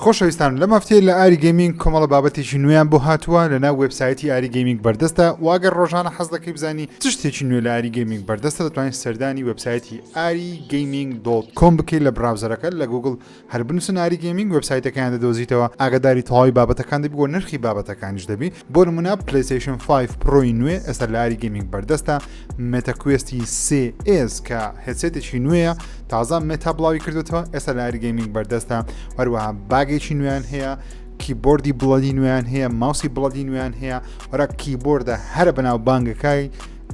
خۆشەویستان لەم هەفتەیە لە ئاری گەیمینگ کۆمەڵە بابەتێکی نوێیان بۆ هاتووە لە ناو وێبسایتی ئاری گەیمینگ بەردەستە و ئەگەر ڕۆژانە حەز دەکەی بزانی چ شتێکی نوێ لە ئاری گەیمینگ بەردەستە دەتوانیت سەردانی وێبسایتی ئاری گەیمینگ dot com بکەیت لە browser ەکە لە گوگڵ هەر بنووسن ئاری گەیمینگ وێبسایتەکەیان دەدۆزیتەوە ئاگاداری تەواوی بابەتەکان دەبی و نرخی بابەتەکانیش دەبی بۆ نمونە پلەیستەیشن 5 Pro ی نوێ ئێستا لە ئاری گەیمینگ بەردەستە مێتا کوێستی سێ ئێس کە headset ێکی نوێیە تازە مێتا بڵاوی کردوێتەوە ئێستا لە ئاری گەیمینگ بەردەستە هەروەها bag ێکی نوێیان هەیە کیبۆردی بڵەدی نوێیان هەیە ماوسی بڵەدی نوێیان هەیە وەرا کیبۆردە هەرە بەناو بانگەکای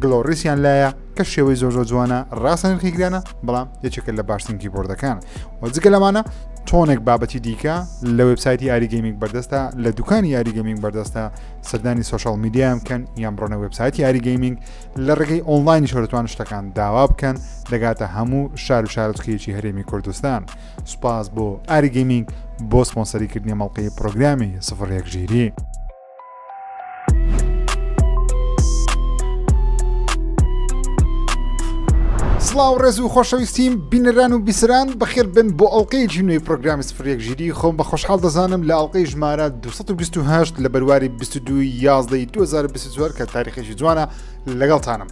گلۆریسیان لایە کە شێوەی زۆر زۆر جوانە ڕاستە نرخی گرانە بەڵام یەکێکە لە باشترین کیبۆردەکان و جگە لەمانە تۆنێک بابەتی دیکە لە وبسایتی ئاری گەیمینگ بەردەستە لە دوکانی یاری گەیمینگ بەردەستە سەردانی social media یان بکەن یان بڕۆنە وبسایتی ئاری گەیمینگ لە ڕێگەی ئۆنلاینی شۆرەتوان شتەکان داوا بکەن دەگاتە هەموو شار و شارۆچکەیەکی هەرێمی کوردستان سوپاس بۆ ئاری گەیمینگ بۆ سپۆنسەریکردنی مەڵقەی پرۆگرامی سفر یەک ژیری. سڵاو ڕێز و خۆشەویستیم بینەران و بیسران بەخێر بن بۆ ئەڵلقەیەکی نوێی پرۆگرامی سفرێک ژیری خۆم بە خۆشحاڵ دەزانم لە ئەڵلقەی ژمارە 228 لە بەرواری 22 11 2024 کە تاریخێکی جوانە لەگەڵتانم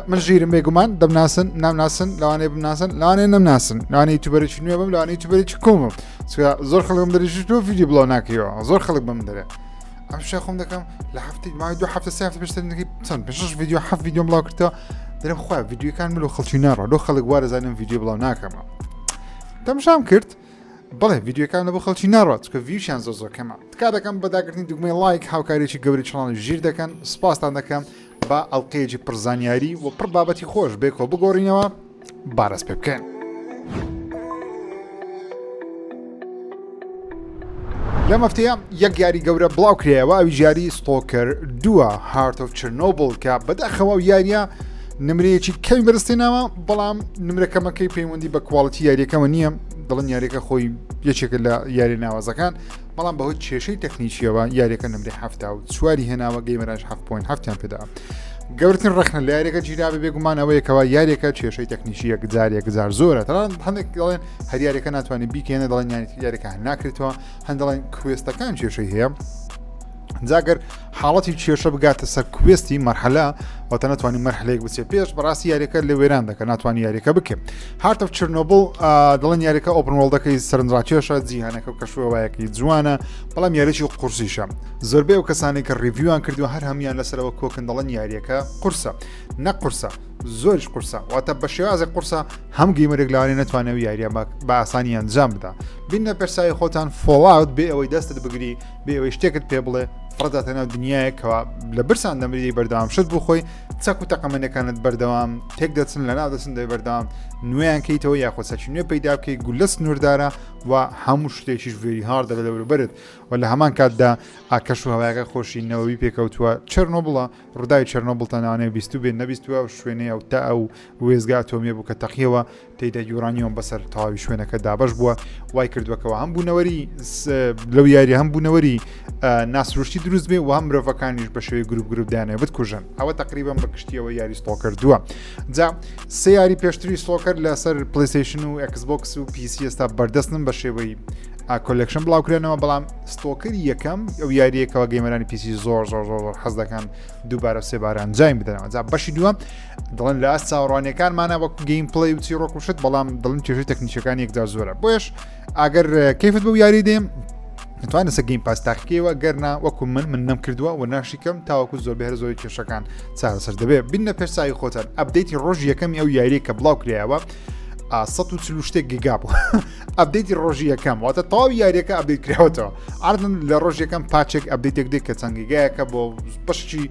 من ژیرم بێگومان دەمناسن نامناسن لەوانەیە بمناسن لەوانەیە نەمناسن لەوانەیە یوتیوبەرێکی نوێ بم لەوانەیە یوتیوبەرێکی کۆمم زۆر خەڵکم دەریش تۆ ڤیدیۆ بڵاو ناکەیەوە زۆر خەڵک بەم دەرێ ئەم شێ خۆم دەکەم لە هەفتی ماوەی دو هەفتە سێ هەفتە پێشتر نەکەی چەند پێ شەش ڤیدیۆ هەفت ڤیدیۆم بڵاو کردەوە دەرم خوا ڤیدیۆکان من و خەڵکی ناڕۆ لۆ خەڵک وا دەزانم ڤیدیۆ بڵاو ناکەمەوە تەمشام کرد بەڵێ ڤیدیۆکان لە بۆ خەڵکی ناڕات چکە view شیان زۆر زۆر کەمە تکا دەکەم بە داگرتنی دوگمەی ڵایک هاوکاریی گەورەی channel ی ژیر دەکەن سپاستان دەکەم با ئەڵلقەیەکی پڕ زانیاری و پڕ بابەتی خۆش بێکەوە بگۆڕینەوە بارەس پێ بکەن. لەم هەفتەیە یەک یاری گەورە بڵاو کرایەوە ئەویش یاری ستۆکەر دووە Heart of Chernobyl کە بەداخەوە ئەو یاریە نمرەیەکی کەمی بەرزتێناوە بەڵام نمرەکەمەکەی پەیوەندی بە quality یاریەکەەوە نییە دەڵن یاریەکە خۆی یەکێکە لە یاری ناوازەکان بەڵام بەهۆی کێشەی تەکنیکیەوە یاریەکە نمرەی هەفتا و چواری هێناوە gamer انش هەفت point هەفتیان پێدا گەورترین ڕەخنە لە یاریەکە گیرابێ بێگومان ئەوەیە کەوا یاریەکە کێشەی تەکنیکی یەکجار یەکجار زۆرە تەنان هەندێک دەڵێن هەر یاریەکە ناتوانێت بیکێنە دەڵێن یاریەکە ناکرێتەوە هەند دەڵێن quest ەکان کێشەی هەیە جاگەر حاڵەتی کێشە بگاتە سەر quest ی مەرحەلە واتە ناتوانانی مەرحلەیەک بچێت پێش بەڕاستی یاریەکە لە وێران دەکە ناتوانانی یاریەکە بکەن Heart of Chernobyl دەڵێن یاریەکە open world ەکەی سەرنجڕاکێشە جیهانەکە و کەشوهەوایەکی جوانە بەڵام یاریی قورسیشە زۆربەی ئەو کەسانێک کە review یان کردووە هەر هەموان لەسەرەوە کۆکن دەڵێن یاریەکە قورسە نە قورسە زۆریش قورسە واتە بە شێوازێک قورسە هەم gamer ێک لەوانەیە نەتوانێت و یاریە بە ئاسانی ئەنجام بدا بینە پێرسایی خۆتان Fallout بێ ئەوەی دەستت بگری بێ ئەوەی شتێکت پێ بڵێ فڕداتە ناو دنیایەکەوە لە برسان دەمری بەردەوام شت بخۆی چەک و تەقەمەنەکانت بەردەوام تێک دەچن لە ناو دەچن دەی بەردەوام نوێیان کەیتەوە یاخۆ چەکی نوێ پەیدا بکەی گولە سنووردارە و هەموو شتێکیش very hard ە لە دەوروبەرت و لە هەمان کاتدا ئاکەش و هەوایەکە خۆشی نەوەوی پێکەوتووە چەرنۆبڵە ڕووداوی چەرنۆبڵتان لەوانەیە بیستوبێ نەبیستووە ئەو شوێنەی ئەو تا ئەو وێستگە ئەتۆمیە بوو کە تەقیەوە تێیدا یورانیۆم بەسەر تەواوی شوێنەکە دابەش بووە وای کردووەکەەوە هەم بوونەوەری لەو یاری هەم بوونەوەری ناسروشتی دروست بێ و هەم مرۆڤەکانیش بە شێوەی گروپ گروپ دانێ بتکوژن ئەوە تقریبا بە گشتیەوە یاری ستۆکەر دووە جا سێ یاری پێشتری ستۆکەر لەسەر پلیسیشن و ئەکسبۆکس و PC ئێستا بەردەستن بە شێوەی collection بڵاوکرێنەوە بەڵام ستۆکەری یەکەم ئەو یاریەکەەوە gamer انی PC زۆر زۆر زۆر زۆر حەز دەکەن دووبارە سێبارە ئەنجامی بدەنەوە جا بەشی دووەم دەڵێن لە ئاست چاوەڕوانیەکانمانە وەک gameplay و چیڕۆک و شت بەڵام دڵم کێشەی تەکنیکەکان یەکجار زۆرە بۆیش ئەگەر کەیفت بەو یاری دێم دەتوانێت لەسەر Game Pass تاقیکەوە گەرنا وەکو من من نەم کردووە و ناشیکەم تاوەکو زۆر بەهر زۆری کێشەکان چارەسەر دەبێت بینە پێشچوی خۆتان update ی ڕۆژ یەکەمی ئەو یاریە کە بڵاو کرایەوە 140 شتێک گیگا بوو update ی ڕۆژی یەکەم واتە تەواوی یاریەکە update کراوەتەوە ئاردن لە ڕۆژ یەکەم patch ێک update ێک دێت کە چەند گیگایەکە بۆ بەشی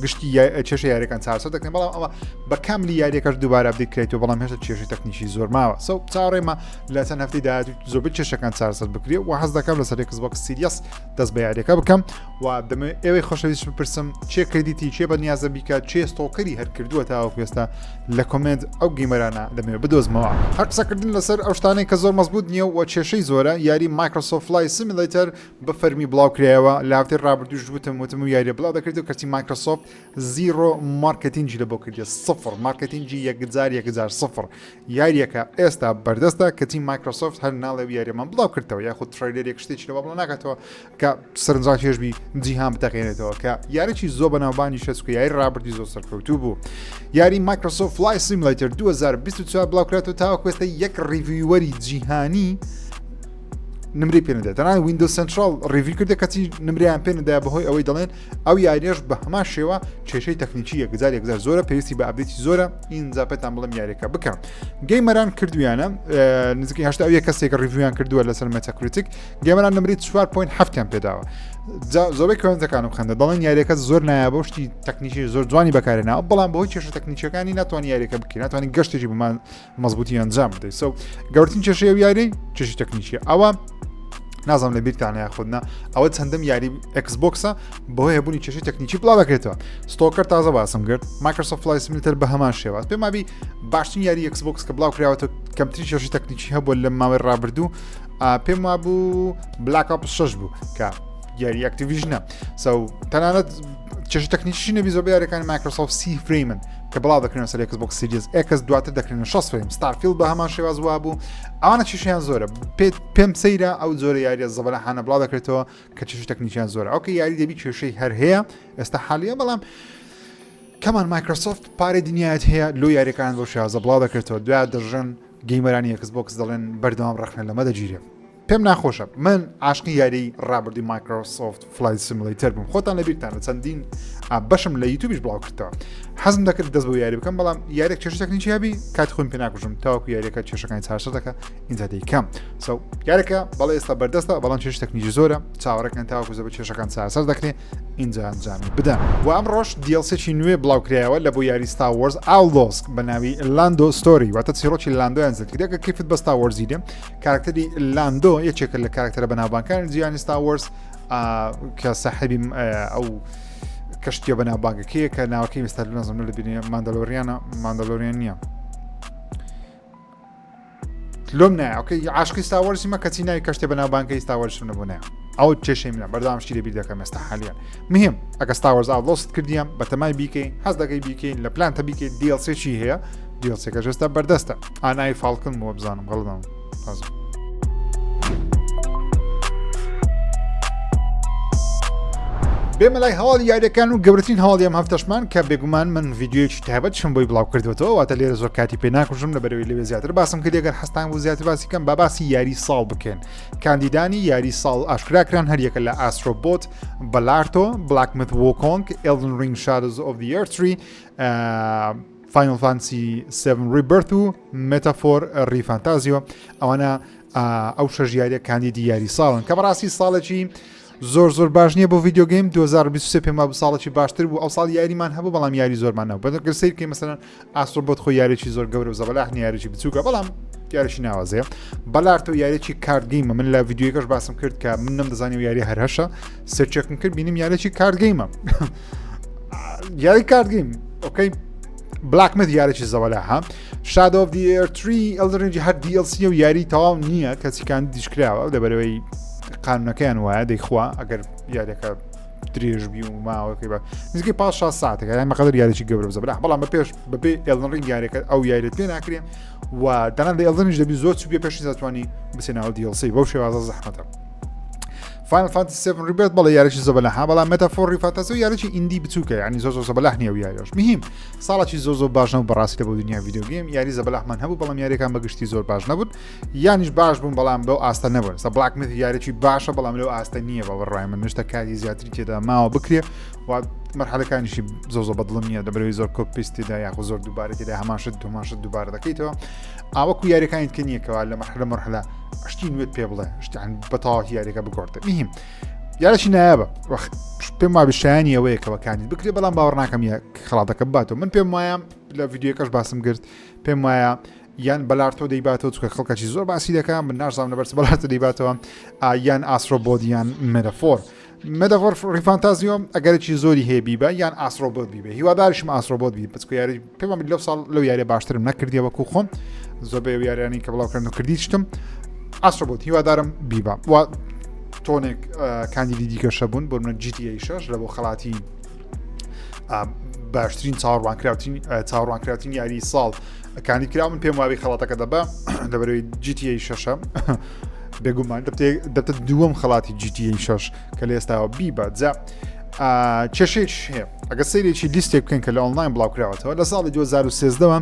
گشتی کێشە یاریەکان چارەسەر دەکەن بەڵام ئەوە بە کاملی یاریەکەش دووبارە update کرێتەوە بەڵام هێشتا کێشەی تەکنیکی زۆر ماوە so چاوەڕێمە لە چەند هەفتەی داهاتوو زۆربەی کێشەکان چارەسەر بکرێت و حەز دەکەم لەسەر Xbox Series دەست بە یاریەکە بکەم و دەمەوێت ئێوەی خۆشەویست بپرسم چێ کردیتی چێ بە نیازە بیکات چێ ستۆکەری هەر کردووە تاوەکو ئێستا لە comment ئەو gamer انە دەمەوێت بدۆزمەوە. هەر قسەکردن لەسەر ئەو شتانەی کە زۆر مەزبوط نییە و کێشەی زۆرە، یاری Microsoft Flight Simulator بە فەرمی بڵاو کرایەوە، لە هەفتەی ڕابردووش وتم وتم و یاریە بڵاو دەکرێتەوە کەچی. کەچی مایکرۆسۆفت zero marketing ی لە بۆ کردیە سفر marketing ی یەکجار یەکجار سفر یاریەکە ئێستا بەردەستە کەچی مایکرۆسۆفت هەر ناڵێ و یاریەمان بڵاو کردەوە یاخود trailer ێک شتێکی لەوە بڵاو ناکاتەوە کە سەرنجڕاکێش بی جیهان بتەقێنێتەوە کە یاریی زۆر بەناوبانی شەسکو یاری ڕابردی زۆر سەرکەوتوو بوو یاری مایکرۆسۆفت Flight Simulator 2024 بڵاوکرێتەوە تاوەکو ئێستا یەک reviewer ی جیهانی نمری پێ نەدات تەنانەت Windows Central review کردە کەچی نمریان پێ نەدا بەهۆی ئەوەی دەڵێن ئەو یاریەش بە هەمان شێوە کێشەی تەکنیکی یەکجار یەکجار زۆرە پێویستی بە update ی زۆرە ئینجا پێتان بڵم یاریەکە بکە gamer ان کردویانە نزیکەی هەشتا یەک کەسێک review یان کردووە لەسەر Metacritic gamer ان نمری 4.7یان پێداوە زۆربەی comment ەکانم خەندە دەڵێن یاریەکە زۆر نایابە و شتی تەکنیکی زۆر جوانی بەکارێناوە بەڵام بەهۆی کێشە تەکنیکیەکانی ناتوانانی یاریەکە بکەین ناتوانانی گەشتێکی بمان مەزبوتی ئەنجام بدەیت so گەورترین کێشەی ئەو یاری کێشی تەکنیکی ئەوە نازانم لە بیرتانە یاخود نا ئەوە چەندەم یاری Xbox ە بەهۆی هەبوونی کێشەی تەکنیکی بڵاو دەکرێتەوە Stalker تازە باسم کرد Microsoft Flight Simulator بە هەمان شێواز پێم وابی باشترین یاری Xbox کە بڵاو کراوەتەوە کەمترین کێشەی تەکنیکی هەبوو لە ماوەی ڕابردوو پێم وابوو Black Ops 6 بوو کە یاری Activision ە so تەنانەت کێشە تەکنیکی نەبی زۆر یاریەکانی مایکرۆسۆفت سی frame ن کە بڵاو دەکرێن سەر Xbox Series X دواتر دەکرێن 60 frame Starfield بە هەمان شێواز وابوو ئەوانە کێشیان زۆرە پێم سەیرە ئەو جۆرە یاریە زەبەلاحانە بڵاو دەکرێتەوە کە کێشە تەکنیکیان زۆرە okay یاری دەبی کێشەی هەر هەیە ئێستا حالیە بەڵام کەمان مایکرۆسۆفت پارەی دنیایەت هەیە لۆ یاریەکان بۆ شازە بڵاو دەکرێتەوە دوای دەژن gamer انی Xbox دەڵێن بەردەوام ڕەخنە لەمە دەگیرێ پێم ناخۆشە من عاشقی یاری ڕابردوی Microsoft Flight Simulator بووم خۆتان لە بیرتانە چەندین بەشم لە یوتیوبیش بڵاو کردەوە حەزم دەکرد دەست بۆ یاری بکەم بەڵام یاریێک کێشە تەکنیکی هەبی کات خۆم پێ ناکوژم تاوەکو یاریەکە کێشەکانی چارەسەر دەکە ئینجا دەیکەم so یاریەکە بەڵێ ئێستا بەردەستە بەڵام کێشە تەکنیکی زۆرە چاوەڕێکەن تاوەکو زەبە کێشەکان چارەسەر دەکرێ ئینجا ئەنجامی بدەن و ئەمڕۆش DLC ێکی نوێ بڵاوکرایەوە لە بۆ یاری Star Wars Outlaws بە ناوی Lando Story واتە چیرۆکی لاندۆیان زیاتر کە کەیفت بە Star Wars ی دێ کارکتەری لاندۆ یەکێکە لە کارکتەرە بەناوبانکانی جیهانی Star Wars کە ساحبی ئەو کەشتیە بەناوبانگەکەیە کە ناوەکەی مستەر نەزم لە بینێ Mandalorian ە Mandalorian نییە لۆم نایە okay عاشقی Star Wars یمە کەچی ناوی کەشتێ بەناوبانکەی Star Wars م نەبوو نایە ئەو کێشەی منە بەردەوام شتی لەبیر دەکەم ئێستا حالیان مهم ئەگە Star Wars Outlaws ت کردیان بەتەمای بیکەی حەز دەکەی بیکەین لە پلانتە بیکەی DLC چی هەیە DLC ەکە ئێستا بەردەستە ئانای Falcon بۆ بزانم غەڵدام بێمە لای هەواڵی یاریەکان و گەورەترین هەواڵی ئەم هەفتەشمان کە بێگومان من ڤیددیوەکی تایبەت شم بۆی بڵاو کردوێتەوە واتە لێرە زۆر کاتی پێ ناکوژم لە بەرەوەی لەوێ زیاتر باسم کرد گەر حەستان بوو زیاتر باسی کەم با باسی یاری ساڵ بکەین کاندیدانی یاری ساڵ ئاشکراکران هەریەکە لە Astro Bot Balatro Black Myth Wukong Elden Ring Shadows of the Erdtree Final Fantasy 7 Rebirth و Metaphor ReFantazio ئەوانە ئەو شەش یاریە کاندیدی یاری ساڵن کە بەڕاستی ساڵێکی زۆر زۆر باش نییە بۆ video game 2023 پێم وابوو ساڵێکی باشتر بوو ئەو ساڵ یاریمان هەبوو بەڵام یاری زۆرمان نەبوو بەگەر سەیر بکەین مەسەلەن Astro Bot خۆی یاریی زۆر گەورە و زەبەلاح نییە یاریی بچووکە بەڵام یاریی ناوازەیە Balatro یاریی card game ە من لە ڤیدیۆیەکەش باسم کرد کە من نەمدەزانی و یاری هەر هەشە search ێکم کرد بینیم یاریی card game ە یاری card game okay Black Myth یاریی زەوەلاحە Shadow of the Erdtree Elden Ring هەر DLC و یاری تەواو نییە کەچی کاندیدیش کراوە لەبەرەوەی قانونەکەیان وایە دەیخوا ئەگەر یاریەکە درێژ بی و ماوەکەی بە نزیکەی پاش شا ساعتێک یان مەقدر یاریی گەورە بزە بەڵام بەڵام بە پێش بەپێ Elden Ring یاریەکە ئەو یاریت پێ ناکرێ و دەنان لە Elden یش دەبی زۆر چوبێ پێشی دەتوانی بچێنەوە DLC بەو شێوازە زەحمەتە Final Fantasy 7 Rebirth بەڵێ یاریی زەبەلاحە بەڵام Metaphor ReFantazio یاریی indie بچووکە ینی زۆر زۆر زەبەلاح نییە و یاریش مهم ساڵێکی زۆر زۆر باش نەبوو بەڕاستی لە بۆ دنیا video game یاری زەبەلاحمان هەبوو بەڵام یاریەکان بەگشتی زۆر باش نەبوون یانیش باش بوون بەڵام بەو ئاستە نەبوون سە Black Myth یاریی باشە بەڵام لەو ئاستە نییە بە بڕای من نشتە کاری زیاتری تێدا ماوە بکرێ و مەرحەلەکانیشی زۆر زۆر بەدڵم نییە دەبەرەوەی زۆر copy paste تێدا یاخۆ زۆر دووبارە تێدا هەماشت دوماشت دووبارە دەکەیتەوە ئاوەکو یاریەکانی تکە نییەکەوە لە مەرحەلە مەرحەلە شتی نوێت پێ بڵێ شتیان بەتەواوەتی یاریەکە بگۆڕێت مهم یارەی نایابە وەخت پێم وابێ شایانی ئەوەیە کە بەکانی بکرێ بەڵام باوەڕ ناکەم یە خەڵاتەکە باتەوە من پێم وایە لە ڤیددیوەکەش باسم کرد پێم وایە یان Balatro دەیباتەوە چکە خەڵکەکی زۆر باسی دەکە من نازانم لەبەرچ Balatro دەیباتەوە یان Astro Bot یان Metaphor Metaphor ReFantazio ئەگەرێکی زۆری هەیە بیبە یان Astro Bot بیبێ هیوادارشم Astro Bot بی بچکو یاری پێم لەو ساڵ لەو یاریە باشترم نەکردیە وەکو خۆم زۆربەی ئەو یاریانی کە بڵاوکردن و کردیشتم Astro Bot هیوادارم بیبە و تۆنێک کاندیدی دیکەشە بوون بۆ منە GTA 6 لە بۆ خەڵاتی. باشترین چاوەڕوانکراوترین چاوەڕوانکراوترین یاری ساڵ کاندید کرا من پێم وابی خەڵاتەکە دەبە لەبەرەوەی GTA شەشە بێگومان دەبتە دووەم خەڵاتی GTA 6 کە لە ئێستاوە بیبە جا کێشەیەک هەیە ئەگە سەیرێکی لیستێک بکەن کە لە ئۆنلاین بڵاوکراوەتەوە لە ساڵی 2013ەوە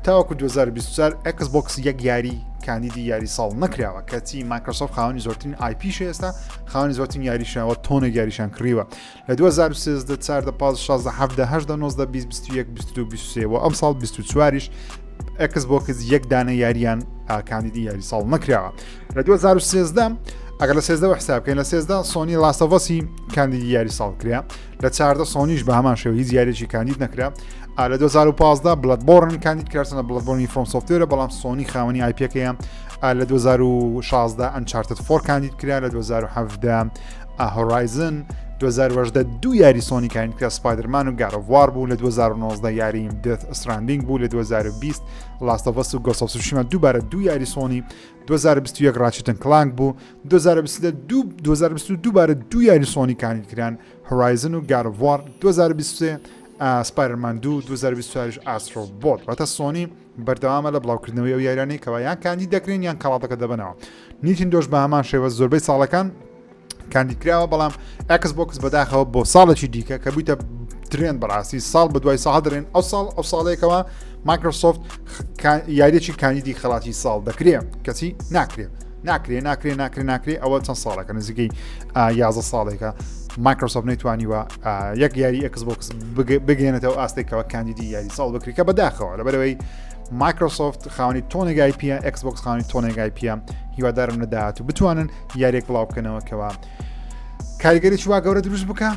تاوەکو 2024 ئەکس بۆکس یەک یاری کاندیدی یاری ساڵ نەکراوە کەچی مایکرۆسۆفت خاوەنی زۆرترین IP ئێستا خاوەنی زۆرترین یاریشەوە تۆنێک یاریشان کڕیوە لە 2013 14 15 16 17 18 19 20 21 22 23 و ئەم ساڵ 24یش ئەکس بۆکس یەک دانە یاریان کاندیدی یاری ساڵ نەکراوە لە 2013 ئەگەر لە سێزدەوە حساب بکەین لە سێزدە سۆنی Last of Us ی کاندیدی یاری ساڵ کرا لە چاردە سۆنیش بە هەمان شێوە هیچ یاریێکی کاندید نەکرا لە 2015 Bloodborne کاندید کراسنە Bloodborne ی FromSoftware ە بەڵام سۆنی خاوەنی IP ەکەیە لە 2016 Uncharted 4 کاندید کرا لە 2017 Horizon 2018 دوو یاری سۆنی کاندید کرا Spider-Man و God of War بوو لە 2019 یاری Death Stranding بوو لە 2020 Last of Us و Ghost of Tsushima دووبارە دوو یاری سۆنی 2021 Ratchet and Clank بوو 2022 2022 دووبارە دوو یاری سۆنی کاندید کران Horizon و God of War 2023 Spider-Man 2 2024 Astro Bot واتە سۆنی بەردەوامە لە بڵاوکردنەوەی ئەو یاریانەی کەوا یان کاندید دەکرێن یان خەڵاتەکە دەبەنەوە نیتیندۆش بە هەمان شێوە زۆربەی ساڵەکان کاندید کراوە بەڵام ئەکس بۆکس بەداخەوە بۆ ساڵێکی دیکە کە بوویتە trend بەڕاستی ساڵ بە دوای ساڵ دەرێن ئەو ساڵ ئەو ساڵێکەوە مایکرۆسۆفت یاریەکی کاندیدی خەڵاتی ساڵ دەکرێ کەچی ناکرێ ناکرێ ناکرێ ناکرێ ناکرێ ئەوە چەند ساڵەکە نزیکەی یازە ساڵێکە مایکرۆسۆفت نەیتوانیوە یەک یاری ئەکس بۆکس بگەێنێتەوە ئاستێکەوە کاندیدی یاری ساڵ بکری کە بەداخەوە لەبەرەوەی مایکرۆسۆفت خاوەنی تۆنێک IP یە ئەکس بۆکس خاوەنی تۆنێک IP یە هیوادارم لە داهاتوو بتوانن یاریێک بڵاو بکەنەوە کەوا کاریگەری وا گەورە دروست بکە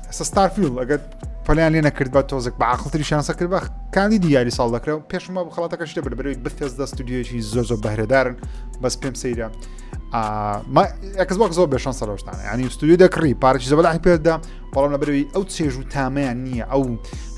ئێستا ستارفیل ئەگەر پەلیان لێ نەکرد بە تۆزێک بە عقلتری شانسە کرد بە کاندیدی یاری ساڵ دەکرا و پێشما بۆ خەڵاتەکەش دەبرد بەرەوەی بثێزدا ستودیۆیەکی زۆر زۆر بەهرەدارن بەس پێم سەیرە ئەکس بۆکس زۆر بێشان سەرۆشتانە ینی ستودیو دەکڕی پارێکی زەبەلاحی پێدا بەڵام لەبەرەوەی ئەو چێژ و تامەیان نییە ئەو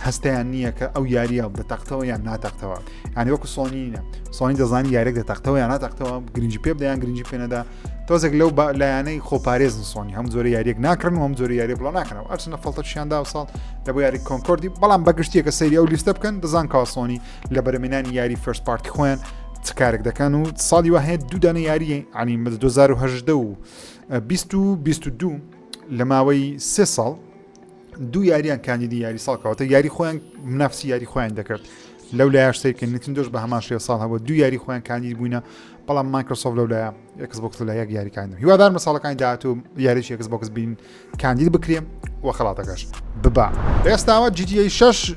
هەستیان نییە کە ئەو یاریە دەتەقتەوە یان ناتەقتەوە ینی وەکو سۆنی نیە سۆنی دەزانی یاریێک دەتەقتەوە یان ناتەقتەوە گرنگی پێ بدەیان گرنگی پێ نەدا تۆزێک لەو لایەنەی خۆپارێزن سۆنی هەم جۆرە یاریێک ناکڕن و هەم جۆرە یاری بڵاو ناکەنەوە ئەچنە فڵتەشیاندا و ساڵ لە بۆ یاری کۆنکۆردی بەڵام بەگشتیەکە سەیری ئەو لیستە بکەن دەزان کاوا سۆنی لە بەرەمێنانی یاری first party خۆیان چ کارێک دەکەن و ساڵی وە هەیە دوو دانە یاری عنی 2018 و 2022 لە ماوەی سێ ساڵ دوو یاریان کاندیدی یاری ساڵ کەواتە یاری خۆیان منافسی یاری خۆیان دەکرد لەو لایش سیرکە نتندۆش بە هەمان شێ ساڵ هەبوو دوو یاری خۆیان کاندید بووینە بەڵام مایکرۆسۆفت لەو لایە ئێکس بۆکس لە یەک یاریکان هیوادارم ساڵەکانی داهاتوو یاریی ئێکس بۆکس بین کاندید بکرێ و خەڵاتەکەش ببا. ئێستاوە GTA 6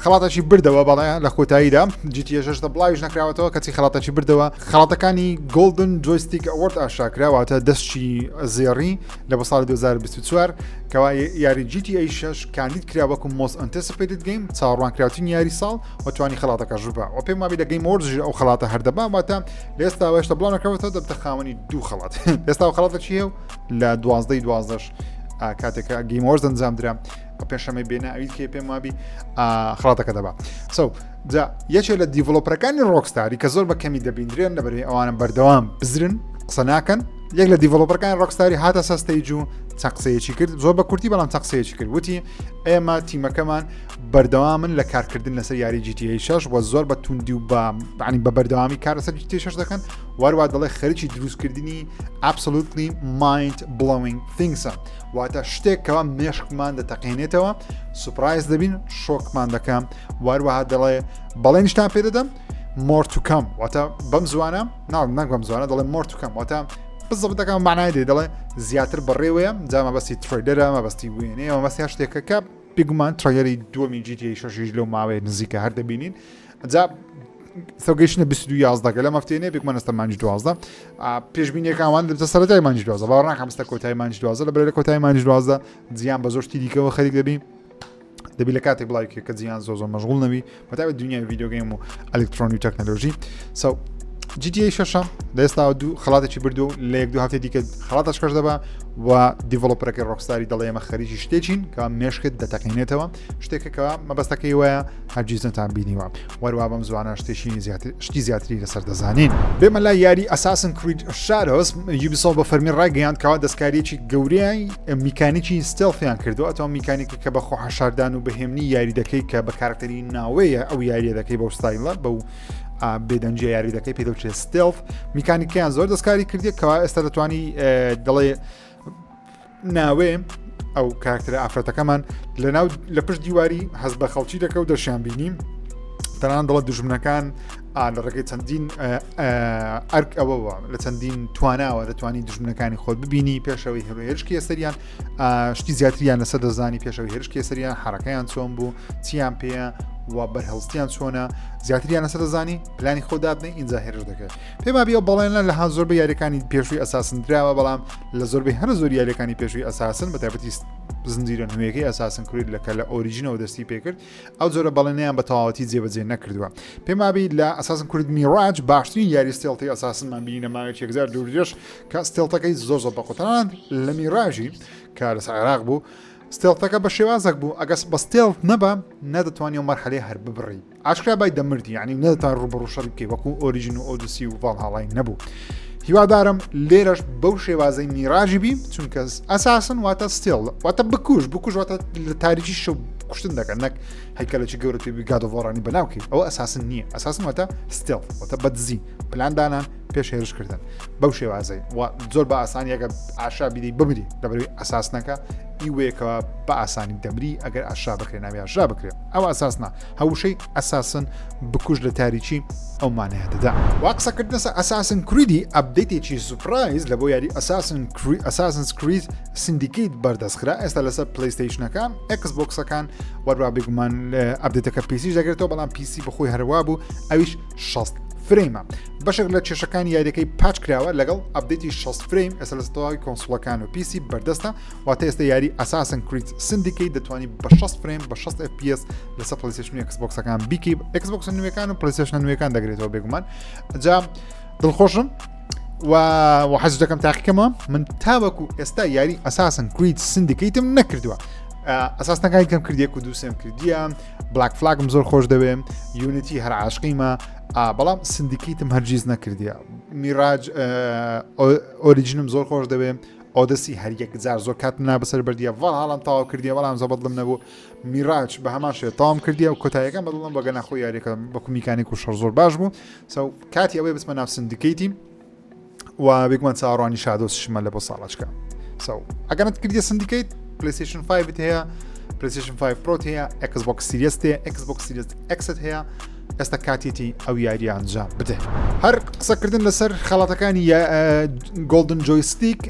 خەڵاتەکی بردەوە بەڵێ لە کۆتاییدا GTA 6 دە بڵاویش نەکراوەتەوە کەچی خەڵاتەکی بردەوە خەڵاتەکانی Golden Joystick Award ئاشکراواتە دەستچی زێڕی لە بۆ ساڵی 2024 کەوا یاری GTA 6 کاندید کرا وەکو most anticipated game چاوەڕوانکراوترین یاری ساڵ و توانی خەڵاتەکەش ببا و پێم وابی لە Game Awards ئەو خەڵاتە هەردەبا واتە لە ئێستا هێشتا بڵاو نەکراوەتەوە دەبتە خاوەنی دوو خەڵات ئێستا خەڵاتە چییە و لە دوازدەی دوازدەش کاتێکە Game Awards ئەنجام درا پێشەمەی بێنە ئەویت کێ پێم وابی خەڵاتەکە دەبا سو جا یەکێ لە developer ەکانی ڕۆکستاری کە زۆر بە کەمی دەبیندرێن لەبەرەی ئەوانە بەردەوام بزرن قسە ناکەن یەک لە developer ەکانی ڕۆکستاری هاتە سەر stage و چەند قسەیەکی کرد زۆر بە کورتی بەڵام چەند قسەیەکی کرد وتی ئێمە تیمەکەمان بەردەوامن لە کارکردن لەسەر یاری GTA 6 و زۆر بە توندی و بە عنی بە بەردەوامی کار لەسەر GTA 6 دەکەن واروا دەڵێ خەریکی دروستکردنی absolutely mind blowing things واتە شتێک کەوا مێشکمان دەتەقێنێتەوە surprise دەبین شۆکمان دەکەم واروەها دەڵێ بەڵێنیشتان پێ دەدەم more to come واتە بەم زوانە ناڵ نەک بەم زوانە دەڵێ more to come واتە بزەبت دەکەم معنای دێ دەڵێ زیاتر بەڕێوەیە جا مەبەستی trailer ە مەبەستی وێنەیە مەبەستی هەر شتێکە کە بێگومان trailer ی دووەمی GTA شەشیش لەو ماوەیە نزیکە هەر دەبینین جا سەگەیشتە 22 یازدەکە لە مەفتێنێ بێگومان ئێستا مانگی دوازدە پێشبینیەکان وان دەبتە سەرەتای مانگی دوازدە باوەڕ ناکەم ئێستا کۆتایی مانگی دوازدە لە بەرەی لە کۆتایی مانگی دوازدە جیان بە زۆر شتی دیکەوە خەریک دەبی دەبی لە کاتێک بڵاوی کە جیان زۆ زۆر مەشغول نەبی بەتایبەت دنیای video game و ئەلکترۆنی و تەکنەلۆژی سو. GTA شەشە لە ئێستا دوو خەڵاتێکی بردو لە یەک دوو هەفتەی دیکە خەڵاتەش کەش دەبا و developer ەکەی Rockstar ی دەڵێ ئێمە خەریکی شتێکین کە مێشکت دەتەقینێتەوە شتێکە کە مەبەستەکەی وایە هەرگیز نەتان بینیوە وەروا بەم زوانە شتێکی زیاتر شتی زیاتری لەسەر دەزانین. بێمە لای یاری Assassin's Creed Shadows Ubisoft بە فەرمی ڕایگەیاند کەوا دەستکاریەکی گەورەی میکانیکی stealth یان کردو ئەتەوە میکانیکی کە بە خۆ حەشاردان و بەهێمنی یاری دەکەی کە بە کارکتەری ناوەیە ئەو یاریە دەکەی بەو ستایلە بەو بێدەنگیە یاری دەکەی پێ دەوترێت stealth میکانیکیان زۆر دەستکاری کردیە کەوا ئێستا دەتوانی دەڵێ ناوێ ئەو کارکتەرە ئافرەتەکەمان لە ناو لە پشت دیواری هەز بە خەڵکی دەکە و دەشیان بینی تەنان دەڵە دوژمنەکان لە ڕێگەی چەندین ئەرک ئەوەوە لە چەندین تواناوە دەتوانی دوژمنەکانی خۆت ببینی پێشەوەی هەرو هێرشکی سەریان شتی زیاتریان لەسەر دەزانی پێشەوەی هێرشکی سەریان حرەکەیان چۆن بوو چیان پێیە و بەرهەڵستیان چۆنە زیاتریان لەسەر دەزانی پلانی خۆ دابنێ ئینجا هێرش دەکرێت پێما بی ئەو بەڵێنە لە ها زۆربەی یاریەکانی پێشووی Assassin دراوە بەڵام لە زۆربەی هەرە زۆر یاریەکانی پێشووی Assassin بە تایبەتی زنجیرە نوێیەکەی Assassin's Creed لە کە لە Origin ەوە دەستی پێکرد ئەو جۆرە بەڵێنیان بە تەواوەتی جێبەجێ نەکردووە پێمابی لە Assassin's Creed Mirage باشترین یاری stealth ی Assassin مان بینی لە ماوەیەکی یەکجار دوورودرێژ کە stealth ەکەی زۆر زۆر بەقوتان لە میراجی کە لەسەر عێراق بوو stealth ەکە بە شێوازێک بوو ئەگەس بە stealth نەبە نەدەتوانی و مەرحەلەی هەر ببڕی ئاشکرا بای دەمردی یعنی نەدەتوان ڕووبەڕوو شەڕی بکەی وەکو Origin و Odyssey و Valhalla ی نەبوو هیوادارم لێرەش بەو شێوازەی میراجی بی چونکە Assassin واتە stealth واتە بکوش بکوش واتە لە تاریکی شەو کوشتن دەکەن نەک هەیکەلێکی گەورە پێ God of War انی بەناوکەی ئەوە Assassin نییە Assassin واتە stealth واتە بەدزی پلاندانان پێش هێرشکردن بەو شێوازەی و زۆر بە ئاسانی ئەگەر ئاشا بیدەی بمری لەبەروی Assassin ەکە ئیوەیەکەوە بە ئاسانی دەمری ئەگەر ئاشا بکرێ ناوی ئاشا بکرێ ئەو Assassin ە هەوشەی Assassin بکوژ لە تاریکی ئەو مانەیە دەدا. وا قسەکردنە سەر Assassin's Creed ی update ێکی surprise لە بۆ یاری Assassin Assassin's Creed Syndicate بەردەست خرا ئێستا لەسەر PlayStation ەکان Xbox ەکان وەروا بێگومان update ەکە PC ش دەگرێتەوە بەڵام PC بەخۆی هەروا بوو ئەویش 60 frame ە بەشێک لە کێشەکانی یاریەکەی patch کراوە لەگەڵ update ی 60 frame ئێستا لە تەواوی console ەکان و PC بەردەستە واتە ئێستا یاری Assassin's Creed Syndicate دەتوانانی بە 60 frame بە 60 FPS لەسەر PlayStation و Xbox ەکان بیکەی Xbox نوێەکان و PlayStation نوێەکان دەگرێتەوە بێگومان جا دڵخۆشم و حەز دەکەم تاقیکەمە من تاوەکو ئێستا یاری Assassin's Creed Syndicate م نەکردووە Assassin ەکانی کەم کردیەک و دووسێم کردیە Black Flag م زۆر خۆش دەوێ Unity هەر عاشقیمە بەڵام Syndicate م هەرگیز نەکردیە Mirage Origin م زۆر خۆش دەوێ Odyssey هەر یەکجار زۆر کات نا بەسەر بردیە Valhalla م تەواو کردیە بەڵام زۆر بەدڵم نەبوو میراج بە هەمان شێ تەواوم کردیە و کۆتاییەکان بەدڵم بەگە ناخۆ یاریەکە بەکو میکانیک و شەڕ زۆر باش بوو so کاتی ئەوەی بچمە ناو Syndicate ی و بێگومان چاوەڕوانی Shadows شمە لە بۆ ساڵەچکە so ئەگەرت کردیە Syndicate PlayStation 5 هەیە PlayStation 5 Pro هەیە Xbox Series هەیە Xbox Series X ت هەیە ئێستا کاتێتی ئەو یاریە ئەنجام بدە هەر قسەکردن لەسەر خەڵاتەکانی Golden Joystick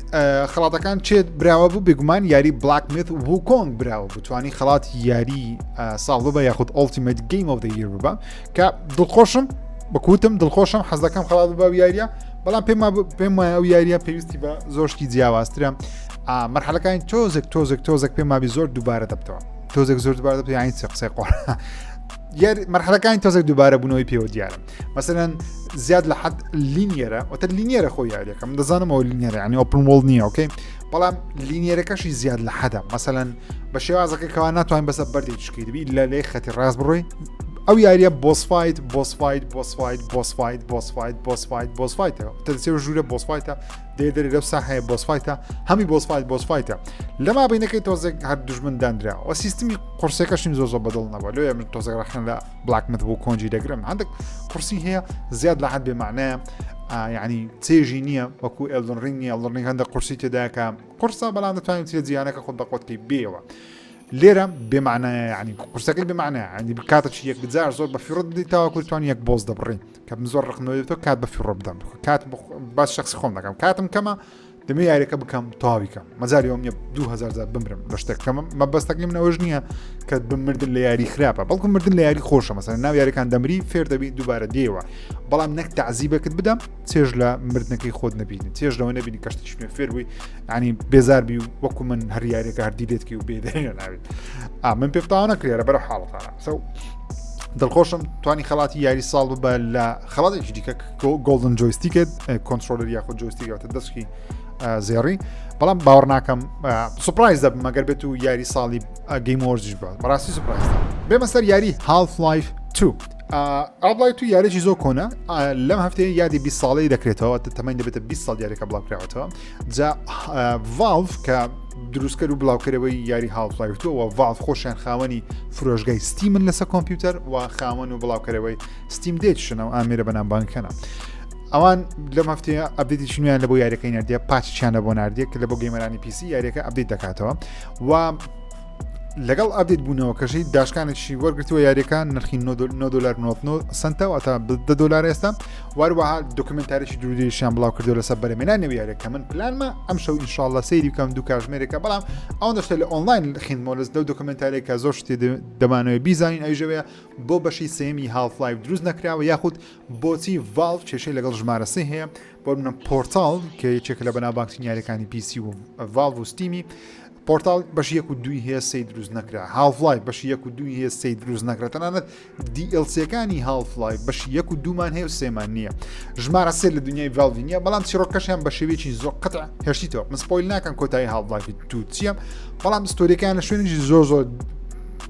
خەڵاتەکان چێت براوە بوو بێگومان یاری Black Myth Wukong براوە بتوانی خەڵات یاری ساڵ ببە یاخود Ultimate Game of the Year ببە کە دڵخۆشم بەکوتم دڵخۆشم حەز دەکەم خەڵات ببە یاریە بەڵام پێم پێم وایە ئەو یاریە پێویستی بە زۆر شتی جیاوازترە مەرحەلەکانی تۆزێک تۆزێک تۆزێک پێم مابی زۆر دووبارە دەبتەوە تۆزێک زۆر دووبارە دەبتەوە یانی چ قسەی قۆڕ یاری مەرحەلەکانی تۆزێک دووبارە بوونەوەی پێوە دیارە مەسەلەن زیاد لە حد linear ە وتە linear ە خۆی یاریەکەم دەزانم ئەوە linear ە ینی open world نییە okay بەڵام linear ەکەشی زیاد لە حەدە مەسەلەن بە شێوازەکە کەوا ناتوانین بەسە بەردێک شکیت بی لە لێ خەتی ڕاست بڕۆی ئەو یاریە boss fight boss fight boss fight boss fight boss fight boss fight boss fight ە تەسێ ژوورە boss fight ە دێ دەرێ لەو ساحەیە boss fight ە هەمی boss fight boss fight ە لە مابینەکەی تۆزێک هەر دژمن دانرا و سیستمی قورسەکەشیم زۆر زۆر بەدڵ نەبوو لۆیە من تۆزێک ڕەخنە لە Black Myth Wukong ی دەگرم هەندێک قورسی هەیە زیاد لە حد بێمانەیە یعنی چێژی نییە وەکو Elden Ring نیە Elden Ring هەندە قورسی تێداکە قورسە بەڵام دەتوانین چێ جیانەکە خۆت بە خۆتکەی بێەوە لێرە بێمانایە ینی قورسەکەی بمانە ینی بکاتە چی یەک بجار زۆر بە فیڕۆ بدەیت تاوەکو توان یەک boss دەبڕین کە من زۆر ڕقمەوە تۆ کات بە فیڕۆ بدەم کات باس شخصی خۆم دەکەم کاتم کەمە دەمێ یاریەکە بکەم تەواوی کەم مەجاری ئەوم نیە 2000 جار بمرم لە شتێک کەم مەبەستەکەی من ئەوەش نییە کە بمردن لە یاری خراپە بەڵکو مردن لە یاری خۆشە مەسەن ناو یاریەکان دەمری فێر دەبی دووبارە دێەوە بەڵام نەک تەعزیبەکت بدەم چێژ لە مردنەکەی خۆت نەبینی چێژ لەوە نەبینی کەشتێکی نوێ فێر بووی ینی بێزار بی و وەکو من هەر یاریەکە هەر delete کی و بێدەنگە ناوێت ئا من پێ تاوە نەکرێرە بەرە حاڵەتانە so. دڵخۆشم توانی خەڵاتی یاری ساڵ ببە لە خەڵاتێکی دیکە Golden Joystick ێت controller یاخود joystick ەوەتە دەستکی زێڕی بەڵام باوەڕ ناکەم surprise دەبم مەگەر بێت و یاری ساڵی Game Awards یش بە بەڕاستی surprise بێمە سەر یاری Half-Life 2 Half-Life 2 یاریی زۆر کۆنە لەم هەفتەیە یادی 20 ساڵی دەکرێتەوە تەمەنی دەبێتە 20 ساڵ یاریەکە بڵاوکراوەتەوە جا Valve کە دروستکەر و بڵاوکەرەوەی یاری Half-Life 2 و Valve خۆشیان خاوەنی فرۆشگای Steam ن لەسەر کۆمپیوتەر و خاوەن و بڵاوکەرەوەی Steam Deck شن و ئامێرە بەنامبانکەنە. ئەوان لەم هەفتەیە update ی نوێیان لە بۆ یاریەکەی نردە patch چیان لە بۆ نردێک کە لە بۆ gamer انی PC یاریەکە update دەکاتەوە و لەگەڵ update بوونەوەکەشی داشکانێکی وەرگتووە یاریەکان نرخی 9 دلار 99 سنتە واتە 10 دلار ئێستا واروەها documentary ێکی دوورودرێژیان بڵاو کردو لەسەر بەرەمێنانی ئەو یاریە کە من پلانمە ئەم شەو ئینشاءاللە سەیری بکەم دوو کاژمێرێکە بەڵام ئەوەندە شتە لە ئۆنلاین خیندمەوە لەس لەو documentary ێک کە زۆر شتی دەمانەوەی بیزانین ئەویشەوەیە بۆ بەشی سێمی Half-Life دروست نەکراوە یاخود بۆچی Valve کێشەی لەگەڵ ژمارە سێ هەیە بۆ منە Portal کە یەکێکە لە بەناوبانگترین یاریەکانی PC و Valve و Steam ی Portal بەشی یەک و دووی هەیە سێی دروست نەکرا Half-Life بەشی یەک و دووی هەیە سێی دروست نەکرا تەنانەت DLC ەکانی Half-Life بەشی یەک و دوومان هەیە و سێمان نییە ژمارە سێ لە دنیای Valve ی نییە بەڵام چیرۆکەشیان بە شێوەیەکی زۆر قەتع هێشتیتەوە من spoil ناکەم کۆتایی Half-Life دوو چییە بەڵام story ەکان لە شوێنێکی زۆر زۆر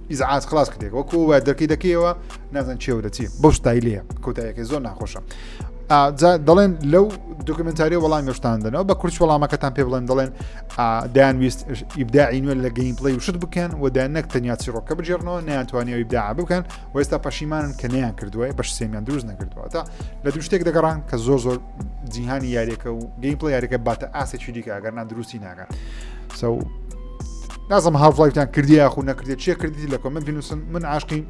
ئیزعاج خلاص کردێک وەکو وە دەرکەی دەکەیەوە نازان چێوە دەچی بەو ستایلەیە کۆتایەکەی زۆر ناخۆشە دەڵێن لەو documentary وەڵام شتان دەنەوە بە کورچ وەڵامەکەتان پێ بڵێن دەڵێن دەیان ویست ئیبداعی نوێ لە gameplay و شت بکەن و دایان نەک تەنیا چیڕۆکە بگێڕنەوە نەیانتوانی ئەو ئیبداع بکەن و ئێستا پەشیمانن کە نەیان کردووە بەش سێمیان دروست نەکردووە تا لە دوو شتێک دەگەڕان کە زۆر زۆر جیهانی یاریەکە و gameplay یاریەکە باتە ئاسێکی دیکە ئەگەر نا دروستی ناکەن so نازم Half-Life تان کردی یاخو نەکردی چیە کردی لە comment بنووسن من عاشقی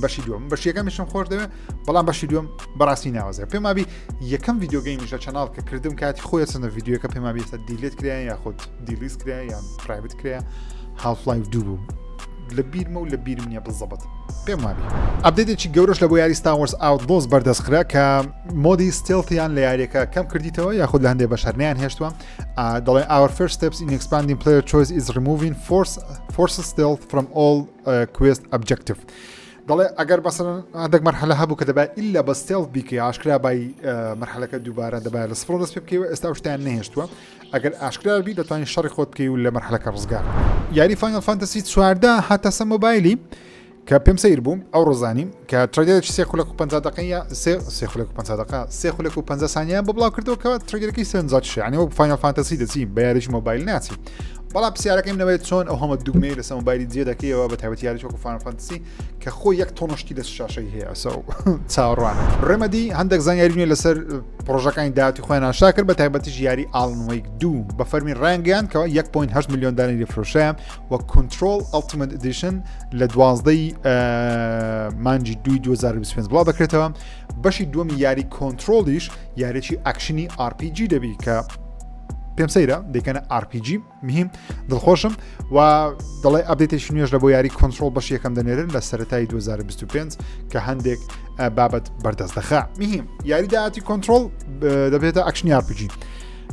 بەشی دووەم بەشیەکەمیشم خۆش دەوێت بەڵام بەشی دووەم بەڕاستی ناوازە پێم وابی یەکەم video game یش لە channel کە کردم کاتی خۆی چەندە ڤیدیۆکە پێم وابی ئێستا delete کرا یاخود delete کرا یان private کرا Half-Life دوو بوو لە بیرمە و لە بیرم نییە بزەبت پێم وابی update ێکی گەورەش لە بۆ یاری Star Wars Outlaws بەردەست خرا کە mode ی stealth یان لە یاریەکە کەم کردیتەوە یاخود لە هەندێک بەشەرنیان هێشتووە دەڵێ Our first steps in expanding player choice is removing force, forced stealth from all uh, quest objective. دەڵێ ئەگەر مەسەلەن هەندێک مەرحەلە هەبوو کە دەبای ئیلا بە stealth بیکەی ئاشکرا بای مەرحەلەکە دووبارە دەبای لە سفر دەست پێ بکەی و ئێستا ئەو شتیان نەهێشتووە ئەگەر ئاشکرا بی دەتوانین شەڕی خۆت بکەی و لە مەرحەلەکە ڕزگار یاری Final Fantasy 14 هاتە سە مۆبایلی کە پێم سیر بوو ئەو ڕۆزانی کە trailer ێکی سێ خولەک و 50 دقیقە سێ سێ خولەک و 50 دقیقە سێ خولەک و 50 سانیان بۆ بڵاو کردەوە کە trailer ەکەی سەرنجڕاکێشە یعنی وەک Final Fantasy دەچی بە یاریی مۆبایل ناچی بەڵام پرسیارەکەی منەوەی چۆن ئەو هەمە دوگمەیە لەسەر مۆبایلی جێ دەکەیەوە بە تایبەتی یاریی وەکو Final Fantasy کە خۆی یەک تۆنە شتی لە شاشەی هەیە so چاوەڕوانە Remedy هەندێک زانیاری نوێ لەسەر پرۆژەکانی داهاتی خۆیان ئاشکرا کرد بە تایبەتیش یاری Alan Wake دوو بە فەرمی ڕایانگەیاند کەەوە 1.8 میلیۆن دانەی لێ فرۆشەیە و Control Ultimate Edition لە دوازدەی مانجی دوی 2025 بڵاو دەکرێتەوە بەشی دووەمی یاری Control یش یاریی action ی RPG دەبی کە پێم سەیرە دەیکەنە RPG مهم دڵخۆشم و دەڵێ update ێکی نوێژ لە بۆ یاری Control بەش یەکەم دەنێرن لە سەرەتای 2025 کە هەندێک بابەت بەردەست دەخا مهم یاری داهاتی Control دەبێتە action ی RPG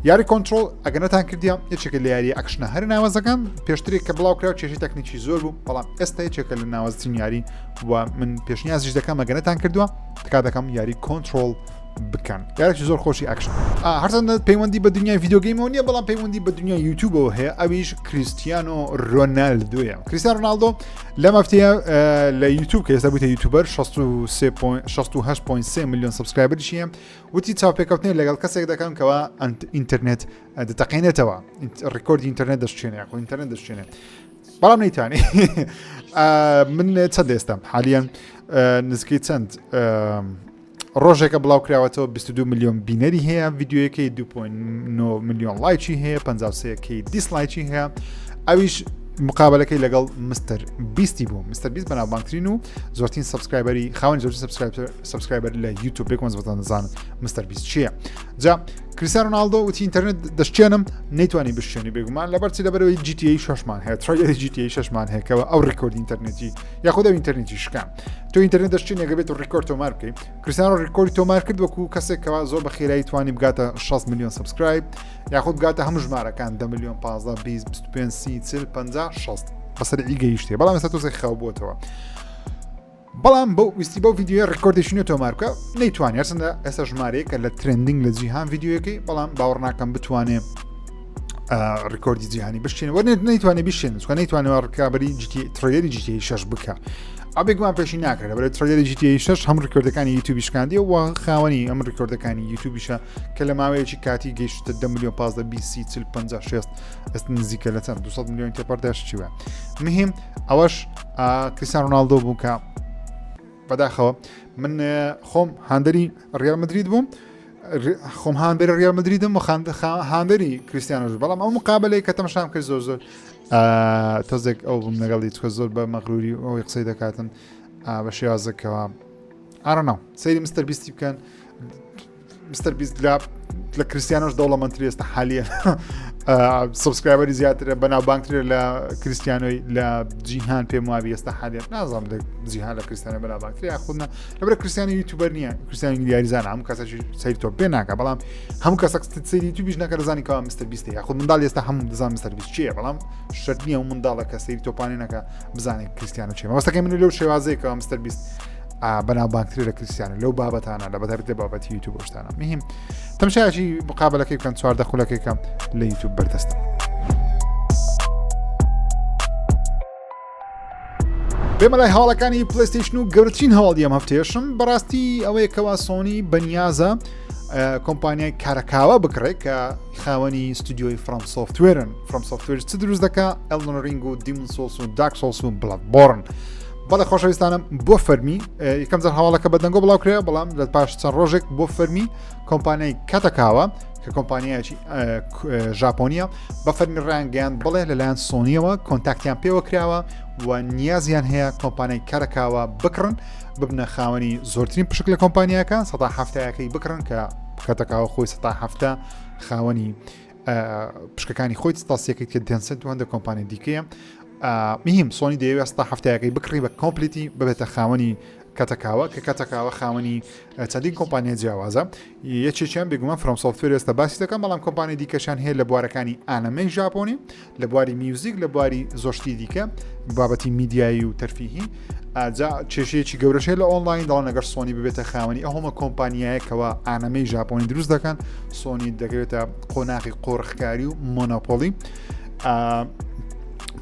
یاری Control ئەگەنەتان کردیا یەکێکە لە یاری action ە هەر ناوازەکان پێشترێک کە بڵاو کرا کێشەی تەکنیکی زۆر بوو بەڵام ئێستا یەکێکە لە ناوازترین یاری و من پێشنیازیش دەکەم ئەگەنەتان کردووە تکا دەکەم یاری Control بکەن یارێکی زۆر خۆشی ئەکشن هەرچەندە پەیوەندی بە دنیای video game ەوە نییە بەڵام پەیوەندی بە دنیای یوتیوبەوە هەیە ئەویش کریستیانۆ رۆنالدۆیە کریستیان رۆناڵدۆ لەم هەفتەیە لە یوتیوب کە ئێستا بوویتە YouTuber 68.3 میلیۆن subscriber یشی هەیە وتی چاوپێکەوتنێک لەگەڵ کەسێک دەکەم کەوا ئینتەرنێت دەتەقێنێتەوە ڕیکۆردی ئینتەرنێت دەشچێنێ یاخۆ ئینتەرنێت دەشچێنێ بەڵام نەیتوانی من چەند ئێستام حالیان نزیکەی چەند ڕۆژێکە بڵاو کراوەتەوە 22 میلیۆن بینەری هەیە ڤیددیوەکەی 2.9 میلیۆن لایکی هەیە 53 K dislike ی هەیە ئەویش مقابلەکەی لەگەڵ مستەر بیستی بوو مستەر بیست بەناوبانگترین و زۆرترین subscriber ی خاوەن زۆرترین subscriber لە یوتیوب بێکمەز بەتان دەزانن مستەر بیست چییە جا کریستیان رۆناڵدۆ وتی ئینتەرنێت دەشتێنم نەیتوانی بشتێنی بێگومان لەبەرچی لەبەرەوەی GTA شەشمان هەیە trailer ی GTA شەشمان هەیەکەوە ئەو ڕیکۆرد ئینتەرنێتی یاخود ئەو ئینتەرنێتی شکان تۆ ئینتەرنێت دەشتێنێ گەبێت و ڕیکۆرد تۆمار بکەیت کریستیانۆ ڕیکۆردی تۆمار کرد وەکو کەسێک کەوا زۆر بە خێرایی توانی بگاتە 60 میلیۆن subscribe یاخود بگاتە هەموو ژمارەکان 10 میلیۆن 15 20 25 30 40 50 60 بەسەر ئی گەیشتێ بەڵام ئێستا تۆزێک خاو بووەتەوە. بەڵام بەو ویستی بەو ڤیدیۆیە ڕیکۆردێکی نوێ تۆمار بکە نەیتوانی هەرچەندە ئێستا ژمارەیەکە لە trending لە جیهان ڤیدیۆیەکەی بەڵام باوەڕ ناکەم بتوانێ ڕیکۆردی جیهانی بشکێنێ وە نەیتوانێ بشێنێ چونکە نەیتوانێ ڕکابی GT trailer ی GT 6 بکە ئەبێگومان پێشی ناکرێت بەرە trailer ی GT 6 هەم ڕیکۆردەکانی یوتیوبی شکاندی و خاوەنی ئەم ڕیکۆردەکانی یوتیوبیشە کە لە ماوەیەکی کاتی گەیشتە 10 میلیۆن 15 20 40 50 60 ئێستا نزیکە لە چەند 200 میلیۆن تێپەڕداش چیوە مهم ئەوەش کریستیان ڕۆناڵدۆ بوو کە بەداخەوە من خۆم هاندەری ڕیال مدرید بووم خۆم هاندەری ڕیال مدریدم و هاندەری کریستیانۆش بەڵام ئەو مقابلەی کە تەمەشام کرد زۆر زۆر تۆزێک ئەو بووم لەگەڵی چکە زۆر بە مەغروری ئەوەی قسەی دەکاتن بە شێوازەکەەوە ئارەناو سەیری مستەر بیستی بکەن مستەر بیست لە لە کریسیانۆش دەوڵەمەندتری ئێستا حالیە subscriber ی زیاترە بەناوبانگترە لە کریسیانۆی لە جیهان پێم وابی ئێستا حالیە نازانم لە جیهان لە کریسیانە بەناوبانگتر یاخودنا لەبەر کریسیانی YouTuber نییە کریسیانی یاریزان هەموو کەسێکی سەیری تۆپ پێ ناکە بەڵام هەموو کەسێک سەیری یوتیوبیش ناکە دەزانی کەوا مستەر بیستە یاخود منداڵ ئێستا هەموو دەزان مستەر بیست چییە بەڵام شەرت نییە و منداڵە کە سەیری تۆپانی نەکە بزانێت کریسیانۆ چیە مەبەستەکەی من لەو شێوازەیە کەوا مستەر بیست بەناوبانگترە لە کریسیانە لەو بابەتانە لە بەتایبەت لە بابەتی یوتیوب و شتانە مهم تەمشایەکی مقابلەکەی بکەن 14 خولەکێکە لە یوتیوب بەردەستە. بێمە لای هەواڵەکانی پلەیستەیشن و گەورەترین هەواڵی ئەم هەفتەیەشم بەڕاستی ئەوەیە کەوا سۆنی بەنیازە کۆمپانیای کاراکاوا بکڕێت کە خاوەنی ستودیۆی فرۆم سۆفتوێرن فرۆم سۆفتوێر چ دروست دەکا ئەلدن ڕینگ و دیمن سۆڵس و دارک سۆڵس و بلادبۆرن بەڵێ خۆشەویستانم بۆ فەرمی یەکەم جار هەواڵەکە بە دەنگۆ بڵاو کرا بەڵام لە پاش چەند ڕۆژێک بۆ فەرمی کۆمپانیای کاتەکاوە کە کۆمپانیایەکی ژاپۆنیە بە فەرمی ڕایانگەیاند بڵێ لەلایەن سۆنیەوە contact یان پێوە کراوە و نیازیان هەیە کۆمپانیای کارەکاوە بکڕن ببنە خاوەنی زۆرترین پشک لە کۆمپانیاکە سەدا هەفتایەکەی بکڕن کە کاتەکاوە خۆی سەدا هەفتە خاوەنی پشکەکانی خۆی ستاسیەکەی کە تێنسنت و هەندە کۆمپانیا دیکەیە مهم سۆنی دەیەوێت ستا هەفتایەکەی بکڕی بە complete ی ببێتە خاوەنی کەتەکاوە کە کەتەکاوە خاوەنی چەندین کۆمپانیا جیاوازە یەکێکیان بێگومان فرۆم سۆفتوێر ئێستا باسی دەکەم بەڵام کۆمپانیای دیکەشان هەیە لە بوارەکانی ئانەمەی ژاپۆنی لە بواری میوزیک لە بواری زۆشتی دیکە بابەتی میدیایی و تەرفیهی ئاجا کێشەیەکی گەورەشەیە لە ئۆنلاین دەڵێن ئەگەر سۆنی ببێتە خاوەنی ئەو هەمە کۆمپانیایەکەوە ئانەمەی ژاپۆنی دروست دەکەن سۆنی دەکەوێتە قۆناغی قۆرخکاری و monopoly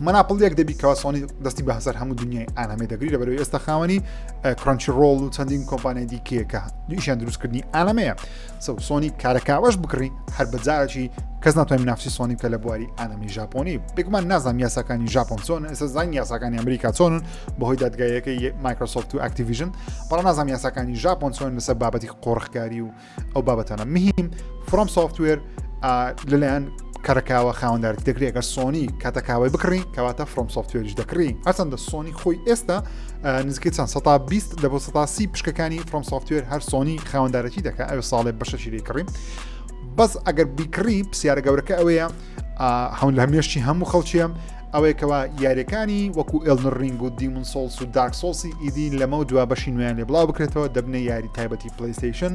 monopoly یەک دەبی کەوا سۆنی دەستی بە هەسەر هەموو دنیای ئانەمێ دەگری لەبەرەوەی ئێستا خاوەنی کڕەنچی ڕۆڵ و چەندین کۆمپانیای دیکەیە کە ئیشیان دروستکردنی ئانەمەیە سو سۆنی کارەکاوەش بکڕی هەر بەجارێکی کەس ناتوانێت منافسی سۆنی بکە لە بواری ئانەمی ژاپۆنی بێگومان نازانم یاساکانی ژاپۆن چۆن ئێستا زانین یاساکانی ئەمریکا چۆنن بەهۆی دادگایەکەی مایکرۆسۆفت و ئەکتیڤیژن بەڵام نازانم یاساکانی ژاپۆن چۆن لەسەر بابەتی قۆرخکاری و ئەو بابەتانە مهم فرۆم سۆفتوێر لەلایەن کەرەکاوە خاوەندارێتی دەکرێت ئەگەر سۆنی کاتەکاوەی بکڕی کەواتە فرۆم سۆفتوێریش دەکڕی هەرچەندە سۆنی خۆی ئێستا نزیکەی چەند سەتا 20 لە بۆ سەتا سی پشکەکانی فرۆم سۆفتوێر هەر سۆنی خاوەندارەتی دەکات ئەو ساڵێ بەشەشی لێ کڕی بەس ئەگەر بیکڕی پرسیارە گەورەکە ئەوەیە هەون لە هەمێشتی هەموو خەڵکیە ئەوەیە کەوا یاریەکانی وەکو ئێلدن ڕینگ و دیمون سۆڵس و دارک سۆڵسی ئیدی لەمە دوا بەشی نوێیان لێ بڵاو بکرێتەوە دەبنە یاری تایبەتی پلیستیشن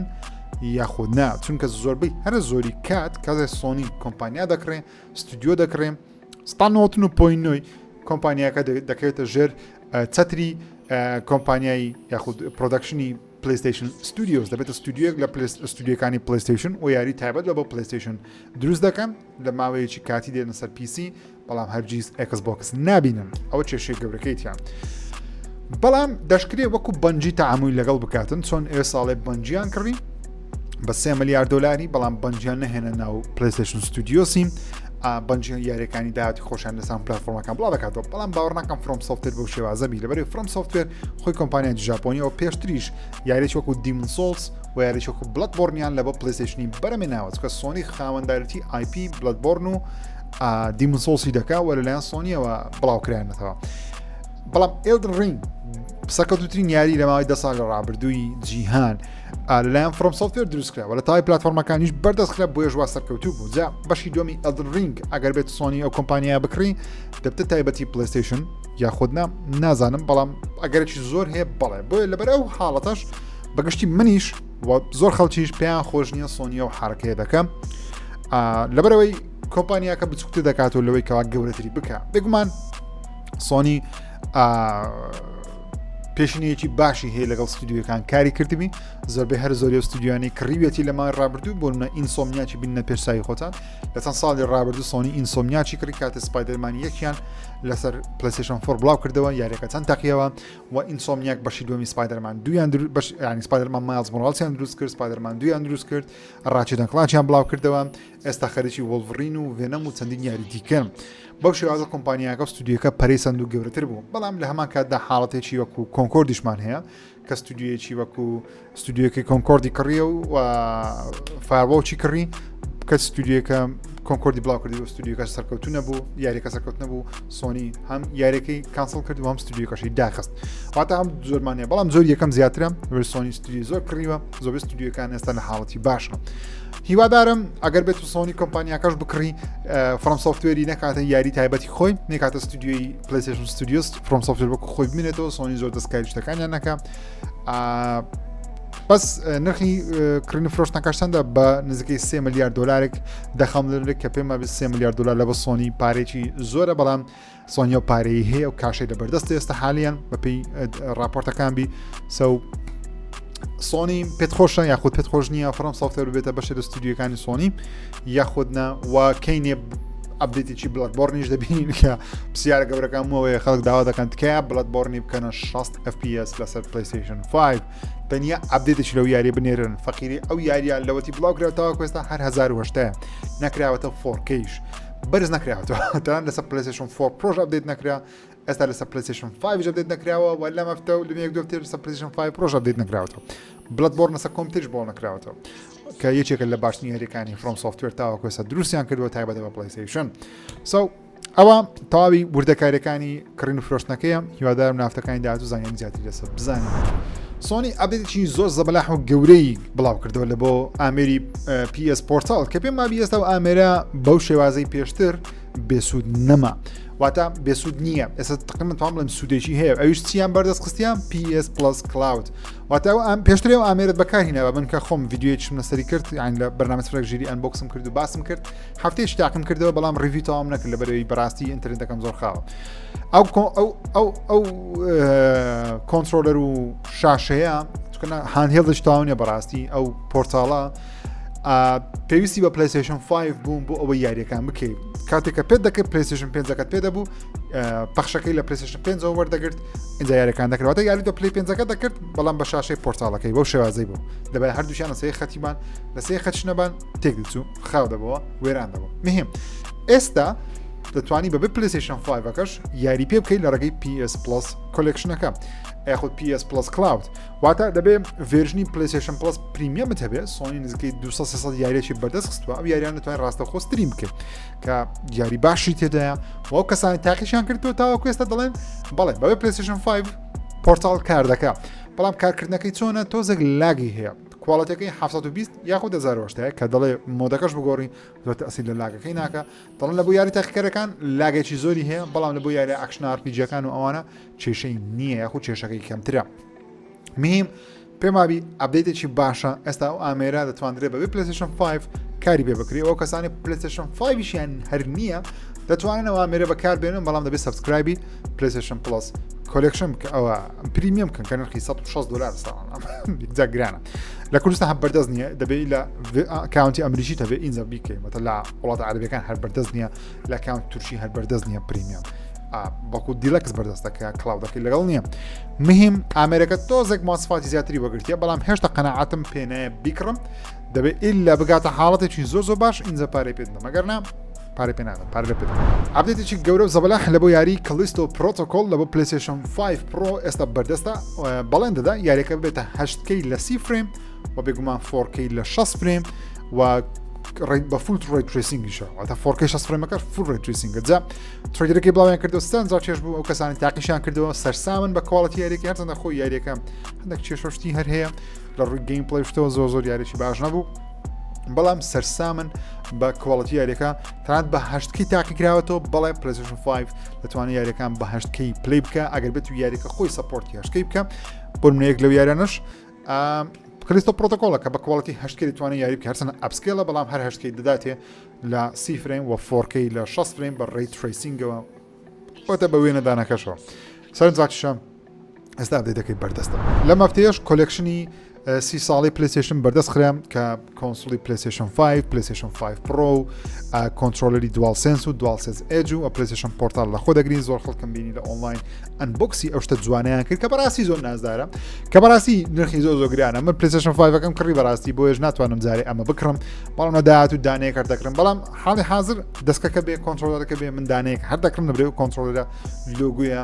یاخود نا چونکە زۆربەی هەرە زۆری کات کاتێ سۆنی کۆمپانیا دەکڕێ ستودیۆ دەکڕێ ستانۆتن و پۆین نوێی کۆمپانیاکە دەکەوێتە ژێر چەتری کۆمپانیای یاخود production ی پلیستیشن ستودیۆز دەبێتە ستودیۆیەک لە ستودیۆکانی پلیستیشن و یاری تایبەت بە بۆ پلیستیشن دروست دەکەن لە ماوەیەکی کاتی دێنە سەر PC بەڵام هەرگیز ئێکس بۆکس نابینن ئەوە کێشەی گەورەکەیتیان بەڵام دەشکرێ وەکو بەنجی تەعامولی لەگەڵ بکاتن چۆن ئێ ساڵێ بەنجیان کڕی بە 3 ملیار دلاری بەڵام بەنجیان نەهێنە ناو پلیستشن ستودیۆسی بەنجی یاریەکانی داهاتی خۆشیان لەسان پلتفۆرمەکان بڵاو دەکاتەوە بەڵام باوەڕ ناکەم فرۆم سۆفتوێر بەو شێوازە بی لەبەری فرۆم سۆفتوێر خۆی کۆمپانیای ژاپۆنیەوە پێشتریش یاریی وەکو دیمن سۆڵس و یاریی وەکو بلادبۆرنیان لە بۆ پلیستشنی بەرەمێناوە چکە سۆنی خاوەندارێتی IP بلادبۆرن و دیمن سۆڵسی دەکا و لەلایەن سۆنیەوە بڵاوکرانەتەوە بەڵام ئێلدن ڕینگ سەرکەوتوترین یاری لە ماوەی ده ساڵ لە ڕابردووی جیهان لەلایەن فرۆم سۆفتوێر دروستکرا و لە تای پلتفۆرمەکانیش بەردەستخرا بۆیەش وا سەرکەوتوو بوو جا بەشی دووەمی ئەلدن ڕینگ ئەگەر بێت سۆنی ئەو کۆمپانیا بکڕی دەبتە تایبەتی پلیستیشن یاخود نا نازانم بەڵام ئەگەرێکی زۆر هەیە بەڵێ بۆیە لەبەر ئەو حاڵەتەش بەگشتی منیش و زۆر خەڵکیش پێیان خۆش نییە سۆنیە و حرەکەیە دەکەم لەبەرەوەی کۆمپانیاکە بچووکتر دەکات و لەوەی کەوا گەورەتری بکە بێگومان سۆنی. پێشینەیەکی باشی هەیە لەگەڵ ستودیوەکان کاری کردبی زۆربەی هەر زۆری ستودیوانی کڕیوێتی لە ماوەی ڕابردوو بۆ منە Insomniac ی بینە پێشسایی خۆتان لە چەند ساڵی ڕابردوو سۆنی Insomniac ی کڕی کاتە Spider-Man یەکیان لەسەر PlayStation 4 بڵاو کردەوە یاریەکە چەند تەقیەوە و Insomniac بەشی دووەمی Spider-Man دویان بەش ینی Spider-Man Miles Morales یان دروست کرد Spider-Man دویان دروست کرد Ratchet and Clank یان بڵاو کردەوە ئێستا خەریکی Wolverine و Venom و چەندین یاری دیکەن. بەو شێوازە کۆمپانیاکە و ستودیۆکە پەرەی سەند و گەورەتر بوو، بەڵام لە هەمان کاتدا حاڵەتێکی وەکو Concord یشمان هەیە کە ستودیۆیەکی وەکو ستودیۆکەی Concord ی کڕیە و Firewatch ی کڕی کە ستودیۆکە Concord ی بڵاو کردی و ستودیۆکە سەرکەوتو نەبوو یاریەکە سەرکەوت نەبوو سۆنی هەم یاریەکەی cancel کرد و هەم ستودیۆکەشی داخست واتە هەم زۆرمانە بەڵام زۆر یەکەم زیاترە سۆنی ستودیۆ زۆر کڕیوە زۆر ستودیۆکان ئێستا لە حاڵەتی باشە هیوادارم ئەگەر بێت و سۆنی کۆمپانیاکەش بکڕی FromSoftware ی نەکاتە یاری تایبەتی خۆی نکاتە ستودیۆی PlayStation Studios FromSoftware وەکو خۆی بمێنێتەوە سۆنی زۆر دەستکاری شتەکانیان نەکە بەس نرخی کڕین فرۆشتنەکەش چەندە بە نزیکەی 3 میلیارد دلارێک دەخەملێت کە پێم وابێت 3 میلیارد دلار لە بە سۆنی پارێکی زۆرە بەڵام سۆنی ئەو پارەی هەیە و cash ی لە بەردەست ئێستا حالیان بەپی راپۆرتەکان بی سە سۆنی پێت خۆشە یاخود پێت خۆش نییە FromSoftware بێتە بەشێ لە ستودیوەکانی سۆنی یاخود نا و کەینێ update ێکی Bloodborne یش دەبینین کە پرسیارە گەورەکان مەوەیە خەڵک داوا دەکەن تکایە Bloodborne ی بکەنە 60 FPS لەسەر PlayStation 5 تەنیا update ێکی لەو یاری بنێرن فەقیری ئەو یاریان لەوەتی بڵاو کرا تاوەکو ئێستا هەر 1080 نەکراوەتە 4Kش بەرز نەکراوەتەوە تەنان لەسەر PlayStation 4 Pro ش update نەکرا ئێستا لەسەر PlayStation 5 update نەکراوە و لەم هەفتە و لەم یەک دوو هەفتەیە لەسەر PlayStation 5 Pro ش update نەکراوەتەوە Bloodborne لەسەر کۆمپیوتەریش بڵاو نەکراوەتەوە کە یەکێکە لە باشترین یاریەکانی FromSoftware تاوەکو ئێستا دروستیان کردووە تایبەتە بە PlayStation so ئەوە تەواوی وردەکاریەکانی کڕین و فرۆشتنەکەیە هیوادارم لە هەفتەکانی داهاتوو زانیاری زیاتری لەسەر بزانین. سۆنی update ێکی زۆر زەبەلاح و گەورەی بڵاو کردەوە لە بۆ ئامێری PS Portal کە پێم وابی ئێستا و ئامێرە بەو شێوازەی پێشتر بێسوود نەما واتە بێسوود نییە ئێستا تقریبا توان بڵێم سوودێکی هەیە ئەویش چیان بەردەست خستیان PS Plus Cloud واتە ئەو ئەم پێشتر ئەو ئامێرت بەکارهیناوە من کە خۆم ڤیدیۆیەکیشم لەسەری کرد یان لە بەرنامە سفرەک ژیری unbox م کرد و باسم کرد هەفتەیەکی تاقیم کردەوە بەڵام review تەواوم نەکرد لەبەرەوەی بەڕاستی ئینتەرنێتەکەم زۆر خاوە ئەو ئەو ئەو ئەو controller و شاشەیە چونکە handheld ش تەواو نیە بەڕاستی ئەو Portal ە پێویستی بە PlayStation 5 بوون بۆ ئەوەی یاریەکان بکەیت کاتێک کە پێت دەکرد PlayStation پێنجەکەت پێ دەبوو پەخشەکەی لە PlayStation پێنجەوە وەردەگرت اینجا یاریەکان دەکردواتە یاری دە Play پێنجەکە دەکرد بەڵام بە شاشەی Portal ەکەی بەو شێوازەی بوو دەبێت هەردووشیان لە سێ خەتیمان لە سێ خەتش نەبان تێک دەچوو خاو دەبەوە وێران دەبوو مهم ئێستا دەتوانی بەبێ PlayStation 5ەکەش یاری پێ بکەیت لە ڕێگەی PS Plus Collection ەکە یاخود PS Plus Cloud واتە دەبێ version ی PlayStation Plus Premium ت هەبێ سۆنی نزیکەی 200 یاریێکی بەردەست خستووە ئەو یاریان دەتوانین ڕاستەوخۆ stream بکەیت کە یاری باشی تێدایە و ئەو کەسانی تاقیشیان کردو تاوەکو ئێستا دەڵێن بەڵێ بەبێ PlayStation 5 Portal کار دەکا بەڵام کارکردنەکەی چۆنە تۆزێک lag ی هەیە quality ەکەی 720 یاخود 1080 کە دەڵێ mode ەکەش بگۆڕی زۆر تەسیر لە lag ەکەی ناکە دەڵێن لە بۆ یاری تاقیکەرەکان lag ێکی زۆری هەیە بەڵام لە بۆ یاری action RPG ەکان و ئەوانە کێشەی نییە یاخود کێشەکەی کەمترە مهم پێم وابی update ێکی باشە ئێستا ئەو ئامێرە دەتواندرێت بەبێ PlayStation 5 کاری پێ بکرێت ئەو کەسانی PlayStation 5یشیان هەر نییە دەتوانن ئەو ئامێرە بەکار بێنن بەڵام دەبێت subscribe ی PlayStation Plus Collection بکە ئەوە Premium بکەن کە نرخی 160 دلار ساڵان جا گرانە لە کوردستان هەر بەردەست نییە دەبێت لە account ی ئەمریکی دەبێت ئینجا بیکەین واتە لە وڵاتە عەرەبیەکان هەر بەردەست نییە لە account تورکی هەر بەردەست نییە Premium بەڵکو Deluxe بەردەستە کە cloud ەکەی لەگەڵ نییە مهم ئامێرەکە تۆزێک مواسفاتی زیاتری وەگرتیە بەڵام هێشتا قەنەعاتم پێنایە بیکڕم دەبێت ئللا بگاتە حاڵەتێکی زۆر زۆر باش ئینجا پارەی پێ بدەم ئەگەر نا پارەی پێ نادەم پارە پێ update ێکی گەورە و زەبەلاح لە بۆ یاری Callisto Protocol لە بۆ PlayStation 5 Pro ئێستا بەردەستە بەڵێن دەدا یاریەکە ببێتە 8K لە سی frame و بێگومان 4K لە 60 frame و بە full ray tracing یشە واتە 4K 60 frame ەکە full ray tracing ە جا trailer ەکەی بڵاویان کردەوە سەرنجڕا چێژ بوو ئەو کەسانی تاقیشیان کردەوە سەرسامن بە quality یاریەکە هەرچەندە خۆی یاریەکە هەندێک کێشەشتی هەر هەیە لە ڕووی gameplay شتەوە زۆر زۆر یاریی باش نەبوو بەڵام سەرسامن بە quality یاریەکە تەنانەت بە 8K تاقیکراوەتەوە بەڵێ PlayStation 5 دەتوانێت یاریەکان بە 8K play بکە ئەگەر بێت و یاریەکە خۆی support ی 8K بکە بۆ نمونەیەک لەو یاریانەش Callisto Protocol ە کە بە quality 8K دەتوانێت یاری بکە هەرچەندە upscale ە بەڵام هەر 8K دەداتێ لە سی frame و 4K لە 60 frame بە ray tracing ەوە واتە بە وێنەدانەکەشەوە سەرنجاکیشە. ئێستا update ەکەی بەردەستە. لەم هەفتەیەش collection ی سی ساڵی PlayStation بەردەست خرا کە console ی PlayStation 5 PlayStation 5 Pro و controller ی DualSense و DualSense Edge و PlayStation Portal لە خۆ دەگرین زۆر خەڵکم بینی لە ئۆنلاین unbox ی ئەو شتە جوانیان کرد کە بەڕاستی زۆر نازدارە کە بەڕاستی نرخی زۆر زۆر گرانە من PlayStation 5ەکەم کڕی بەڕاستی بۆیش ناتوانم جارێ ئەمە بکڕم بەڵام لە داهات و دانەیەک هەر دەکڕم بەڵام حاڵی حاضر دەستکەکە بێ controller ەکە بێ من دانەیەک هەر دەکڕم لەبرێ و controller ە لۆگویە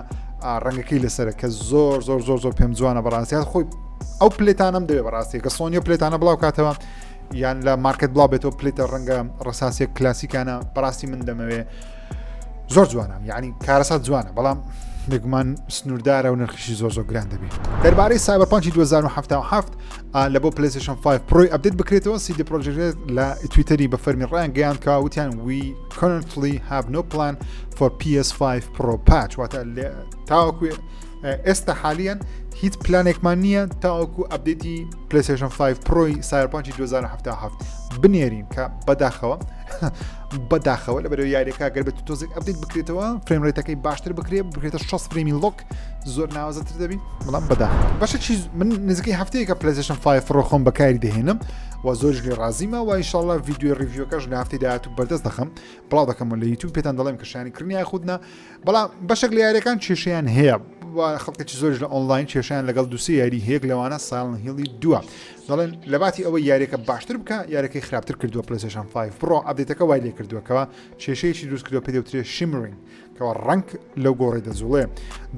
ڕەنگەکەی لەسرە کە زۆر زۆر زۆر زۆر پێم جوانە بەڕاستی خۆی ئەو plate انەم دەوێ بەڕاستی کە سۆنیە plate انە بڵاو کاتەوە یان لە market بڵاو بێتەوە plate ە ڕەنگە ڕساسیە کلاسیکانە بەڕاستی من دەمەوێ زۆر جوانە یعنی کارەسات جوانە بەڵام بێگومان سنووردارە و نرخیشی زۆر زۆر گران دەبێت دەربارەی Cyberpunk ی 2077 لە بۆ PlayStation 5 Pro ی update بکرێتەوە CD Projekt لە تویتەری بە فەرمی ڕایان گەیان کە وتیان we currently have no plan for PS5 Pro patch واتە تاوەکو ئێستا حالیان هیچ پلانێکمان نییە تاوەکو update ی PlayStation 5 Pro ی Cyberpunk ی 2077 بنێرین کە بەداخەوە بەداخەوە لە بەرەو یاریەکە گەر بێت تۆزێک update بکرێتەوە frame rate ەکەی باشتر بکرێت بکرێتە 60 frame ی lock زۆر ناوازەتر دەبی بەڵام بەدا بەشێکی من نزیکەی هەفتەیەکە PlayStation 5 Pro خۆم بەکاری دەهێنم و زۆریش لێ ڕازیمە و ئینشاءاللە ڤیدیۆی review ەکەش لە هەفتەی داهاتوو بەردەست دەخەم بڵاو دەکەم لە یوتیوب پێتان دەڵێم کە شایانی کڕینی یاخود نا بەڵام بەشێک لە یاریەکان کێشەیان هەیە خەڵکێکی زۆریش لە ئۆنلاین کێشیان لەگەڵ دوسێ یاری هەیەک لەوانە Silent Hill ی دووە دەڵێن لە باتی ئەوەی یاریەکە باشتر بکە یاریەکەی خراپتر کردووە PlayStation 5 Pro update ەکە وای لێ کردووەکەوە کێشەیەکی دروست کردووە پێ دەوترێ shimmering کەوا ڕەنگ لەو گۆڕی دەجوڵێ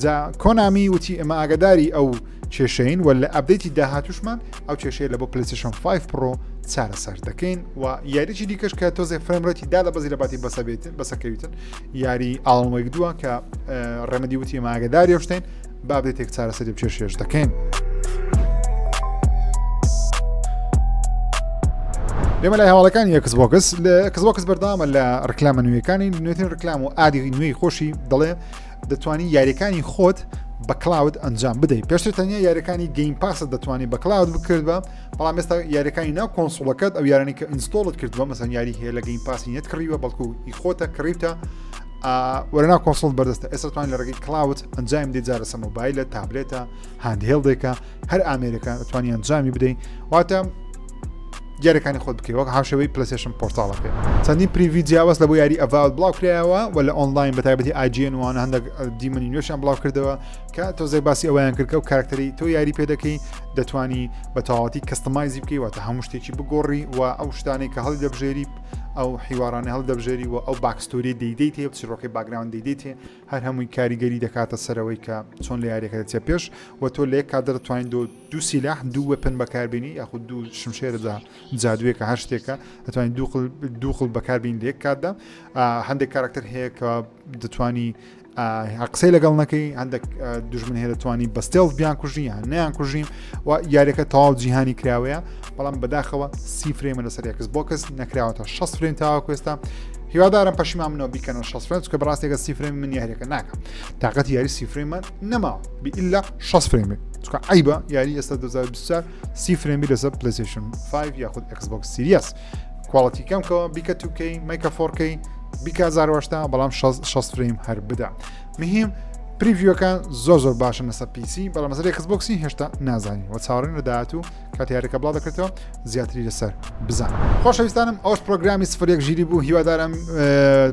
جا Konami وتی ئەمە ئاگداری ئەو کێشەین و لە update ی داهاتوشمان ئەو کێشەیە لە بۆ PlayStation 5 Pro چارەسەر دەکەین و یاریی دیکەش کە تۆزێ frame rate ی دا لە بەزی لە باتی بەسەبێت بەسەکەویتن یاری Alan Wake دووە کە Remedy وتی ئەمە ئاگداری ئەو شتین با update ێک چارەسەری کێشەیەش دەکەین. لێمە لای هەواڵەکانی Xbox لە Xbox بەردەوامە لە ڕکلامە نوێیەکانی نوێترین ڕکلام و ad ی نوێی خۆشی دەڵێ دەتوانی یاریەکانی خۆت بە cloud ئەنجام بدەیت پێشتر تەنیا یاریەکانی Game Pass ت دەتوانانی بە cloud بکرد بە بەڵام ئێستا یاریەکانی ناو console ەکەت ئەو یارانی کە install ت کردووە مەسەن یاری هەیە لە Game Pass ی نەت کڕیوە بەڵکو ئی خۆتە کڕیوتە وەرە ناو console بەردەستە ئێستا توانین لە ڕێگەی cloud ئەنجامی بدەیت جا لەسەر مۆبایلە تابلێتە handheld ێکە هەر ئامێرەکە ئەتوانی ئەنجامی بدەیت واتە یاریەکانی خۆت بکەی وەک هاوشێوەی PlayStation Portal ەکەی چەندین preview جیاواز لە بۆ یاری Avowed بڵاو کرایەوە و لە ئۆنلاین بە تایبەتی IGN وانە هەندێک دیمەنی نوێشیان بڵاو کردەوە کە تۆزێک باسی ئەویان کرد کە ئەو کارکتەری تۆ یاری پێ دەکەی دەتوانی بە تەواوەتی customize ی بکەی واتە هەموو شتێکی بگۆڕی و ئەو شتانەی کە هەڵی دەبژێری ئەو حیوارانە هەڵ دەبژێری و ئەو backstory دەیدەیتێ و چیرۆکەی background دەیدەیتێ هەر هەمووی کاریگەری دەکاتە سەرەوەی کە چۆن لە یاریەکە دەچێ پێش و تۆ لە یەک کاتدا دەتوانین دو دوو سیلاح دوو weapon بەکاربێنی یاخود دوو شمشێرەدا جادوویەکە هەر شتێکە دەتوانین دوو قل دوو قل بەکاربین لە یەک کاتدا هەندێک کاراکتەر هەیە کە دەتوانی قسەی لەگەڵ نەکەی هەندێک دوژمن هەیە دەتوانی بە stealth بیان کوژی یان نیان کوژیم و یاریەکە تەواو جیهانی کراوەیە بەڵام بەداخەوە سی frame ە لەسەر Xbox نەکراوەتە 6 frame تاوەکو ئێستا هیوادارم پەشیمان منەوە بیکەنەوە 6 frame چونکە بەڕاستێکە سی frame من یاریەکە ناکەم تاقەتی یاری سی frame ە نەماوە بی ئللا 6 frame ێ چونکە عیبە یاری ئێستا 2024 سی frame ی لەسەر PlayStation 5 یاخود Xbox Series quality کەم کەوە بیکە 2K مەیکە 4K بیکە 1080 بەڵام 6 frame هەر بدە مهم preview ەکان زۆر زۆر باشن لەسەر PC بەڵام لەسەر Xbox ی هێشتا نازانین و چاوەڕێن لە داهاتوو کاتی یاریەکە بڵاو دەکرێتەوە زیاتری لەسەر بزان خۆشەویستانم ئەوش پرۆگرامی سفرێک ژیری بوو هیوادارم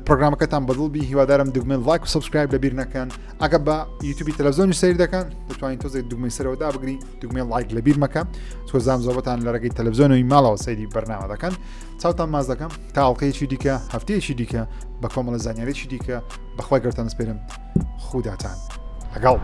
پرۆگرامەکەتان بەدڵ بی هیوادارم دوگمەی لایک و subscribe لەبیر نەکەن ئەگە بە یوتیوبی تەلەڤزیۆنی سەیر دەکەن دەتوانین تۆزێک دوگمەی سەرەوە دابگری دوگمەی لایک لەبیر مەکە سۆزام زۆبەتان لە ڕێگەی تەلەڤزیۆنەوەی ماڵەوە سەیری بەرنامە دەکەن چاوتان ماز دەکەم تا ئەڵلقەیەکی دیکە هەفتەیەکی دیکە بە کۆمەڵە زانیاریی دیکە بەخوای گەورتان سپێرم خوداتان لەگەڵ.